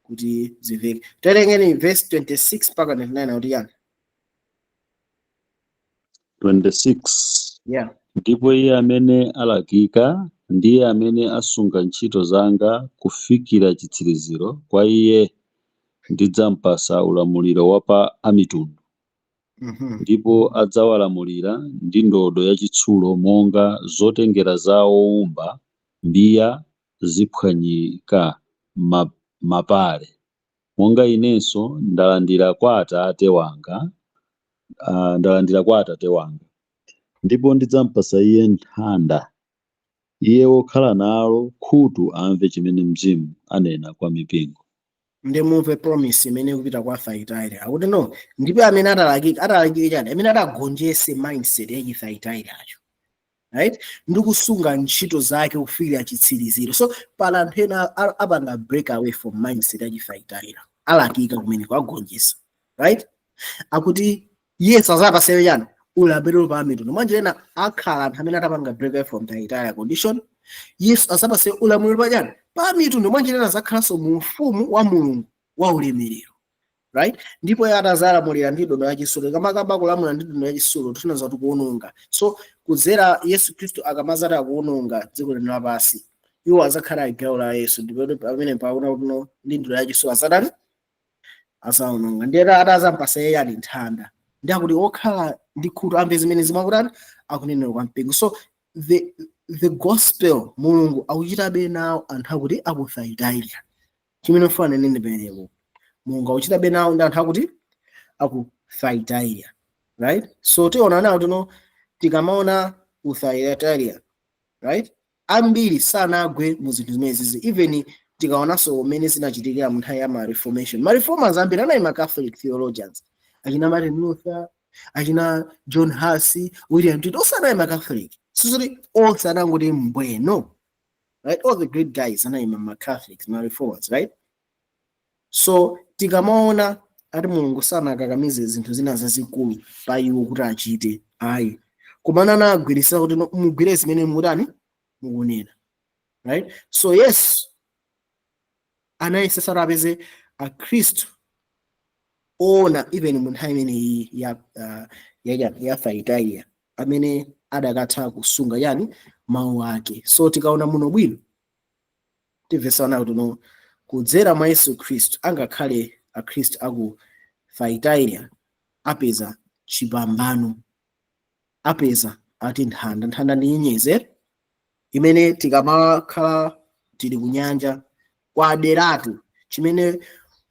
kuti ziveke. Tawerengeni verse 26 mpaka 29, akuti yani? 26. Yeah. Ndipo iye amene alakika ndiye amene asunga ntchito zanga kufikira chitsiriziro, kwa iye ndidzampasa ulamuliro wa pa amitundu, ndipo adzawalamulira ndi ndodo yachitsulo, monga zotengera za owumba mbiya ziphwanyika mapale, monga inenso ndalandira kwa Atate wanga, ndalandira kwa Atate wanga. Ndipo ndidzampasa iye nthanda. Iye wokhala nalo khutu amve chimene Mzimu anena kwa mipingo. Ndi mumve promise imene ikupita kwa Thyatira. Akuti, no, ndipo amene atalakika, atalakika chani? Amene atagonjese mindset ya Chithyatira acho, right, ndi kusunga ntchito zake kufikira chitsiriziro. So pala anthu ena apanga break away from mindset ya Chithyatira, alakika kumene kwagonjesa, right? Akuti Yesu azapaseyo chani? Ulamuliro pa amitundu. Mwanjira ena akhala anthu amene atapanga break away from Thyatira condition, Yesu azapase ulamuliro pa chani? Pa mitundu. Mwanjira ena azakhalanso mu ufumu wa Mulungu wa ulemerero, right? Ndipo iye atazalamulira ndi ndodo yachitsulo. Kamakamba kulamulira ndi ndodo yachitsulo, tinaza kuti kuwononga. So kudzera Yesu Khristu akamazati akuwononga dziko lino lapansi, iwo azakhala gawo la Yesu. Ndipo pamene paona kuti, no, ndi ndodo yachitsulo azatani? Azawononga. Ndiye atazampasa iye ali nthanda, ndi akuti okhala ndi khutu amve zimene zimakutani? Akunenera kwa mpingo. So the gospel, Mulungu akuchitabe nawo anthu akuti aku Thyatira. Chimene mfana nene penepo, Mulungu akuchitabe nawo ndi anthu akuti aku Thyatira, right? So tiona nawo tino, tikamaona ku Thyatira, right, ambiri sanagwe mu zinthu zimenezi. Even tikaonanso mmene zinachitikira mu nthawi ya ma Reformation, ma Reformers ambiri anali ma Catholic theologians, achina Martin Luther, achina John Huss, William Tyndale, onse anali ma Catholic. Sizoti onse anangoti mbwe, no, right? All the great guys anali ma Catholics, ma Reformers, right? So tikamaona ati Mulungu sanakakamize zinthu zina zazikulu pa iwo kuti achite, ayi, komana anagwirisira kuti, no, mugwire zimene mutani? Mukunena, right? So Yesu anayesesa apeze Akhristu oona even mu nthawi imeneyi ya Thyatira amene adakatha kusunga yani? Mawu ake. So tikaona muno bwino, timvesana kuti, no, kudzera mwa Yesu Khristu angakhale Akhristu aku Thyatira apeza chipambano, apeza ati nthanda. Nthanda ndi nyenyezi imene tikamakhala tili kunyanja kwaderatu chimene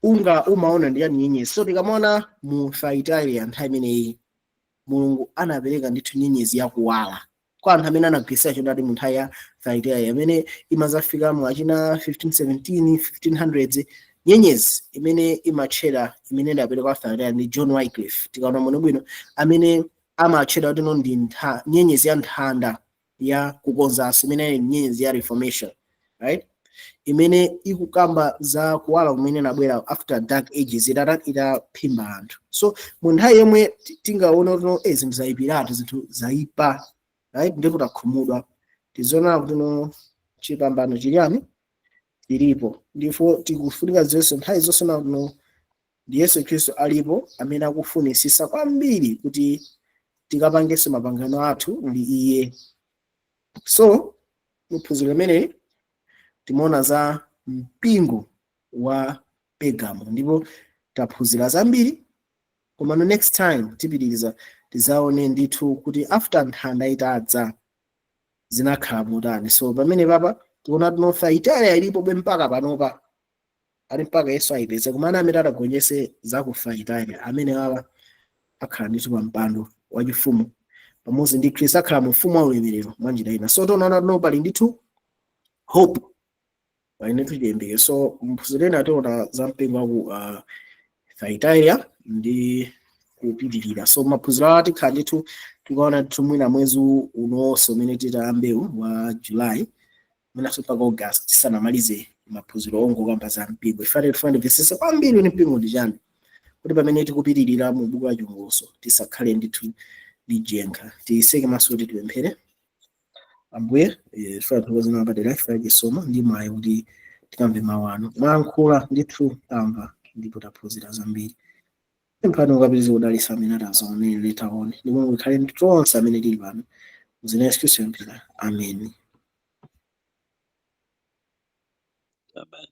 unga umaona ndi yani? Nyenyezi. So tikamaona mu Thyatira nthawi imeneyi, Mulungu anapereka ndithu nyenyezi yakuwala kwa anthu amene anagwiritsa ntchito ati mu nthawi ya Thyatira imene imazafika mu achina 1517, 1500s. Nyenyezi imene imatchera imene idapereka kwa Thyatira ndi John Wycliffe. Tikaona muno bwino, amene amatchedwa kuti no ndi nyenyezi ya nthanda ya kukonzanso, imene ili nyenyezi ya Reformation, right, imene ikukamba za kuwala kumene inabwera after Dark Ages itaphimba anthu. So mu nthawi yomwe tingaone kuti no zinthu zayipiratu, zinthu zayipa, right, ndipo takhumudwa, tizoona kuti no chipambano chiliyani? Chilipo. Ndipo tikufunika zonse nthawi zonse na no ndi Yesu Khristu alipo amene akufunisisa kwambiri kuti tikapangenso mapangano athu ndi iye. So muphunziro limeneli timaona za mpingo wa Pergamo ndipo taphunzira zambiri, komano next time tipitiriza, tizaone ndithu kuti after nthanda itadza zinakhala motani. So pamene papa tikuona tino Thyatira ilipobe mpaka panopa, ali mpaka Yesu ayipeze. Komano amene atagonjese za ku Thyatira, amene awa akhala ndithu pa mpando wachifumu pamodzi ndi Khristu, akhala mu ufumu wa ulemerero mwa njira ina. So tonaona tino pali ndithu hope, pali ndithu chiyembekezo. So mphunziro ena tiona za mpingo waku Thyatira ndi kupitirira. So maphunziro awa tikhala ndithu tikaona ndithu mwina mwezi unonso umene titayambewu wa July, mwinanso mpaka August tisanamalize maphunziro ongokamba za mpingo. Ifane tifane timvetsetse kwambiri kuti mpingo ndi chani, kuti pamene tikupitirira mu buku la Chivumbulutso tisakhale ndithu ndi jenkha. Tiyiseke maso kuti tipemphere. Ambuye, tifuna thokoza napadera chifukwa chisomo ndi mwayi kuti tikamve mawu anu. Mwayankhula ndithu, tamva ndipo taphunzira zambiri. Pemphani mukapitirize kudalitsa amene atazaonere letaone, ndipo mukhale ndi tonse amene tili pano. Muzina la Yesu Khristu yapempha, amen. Amen.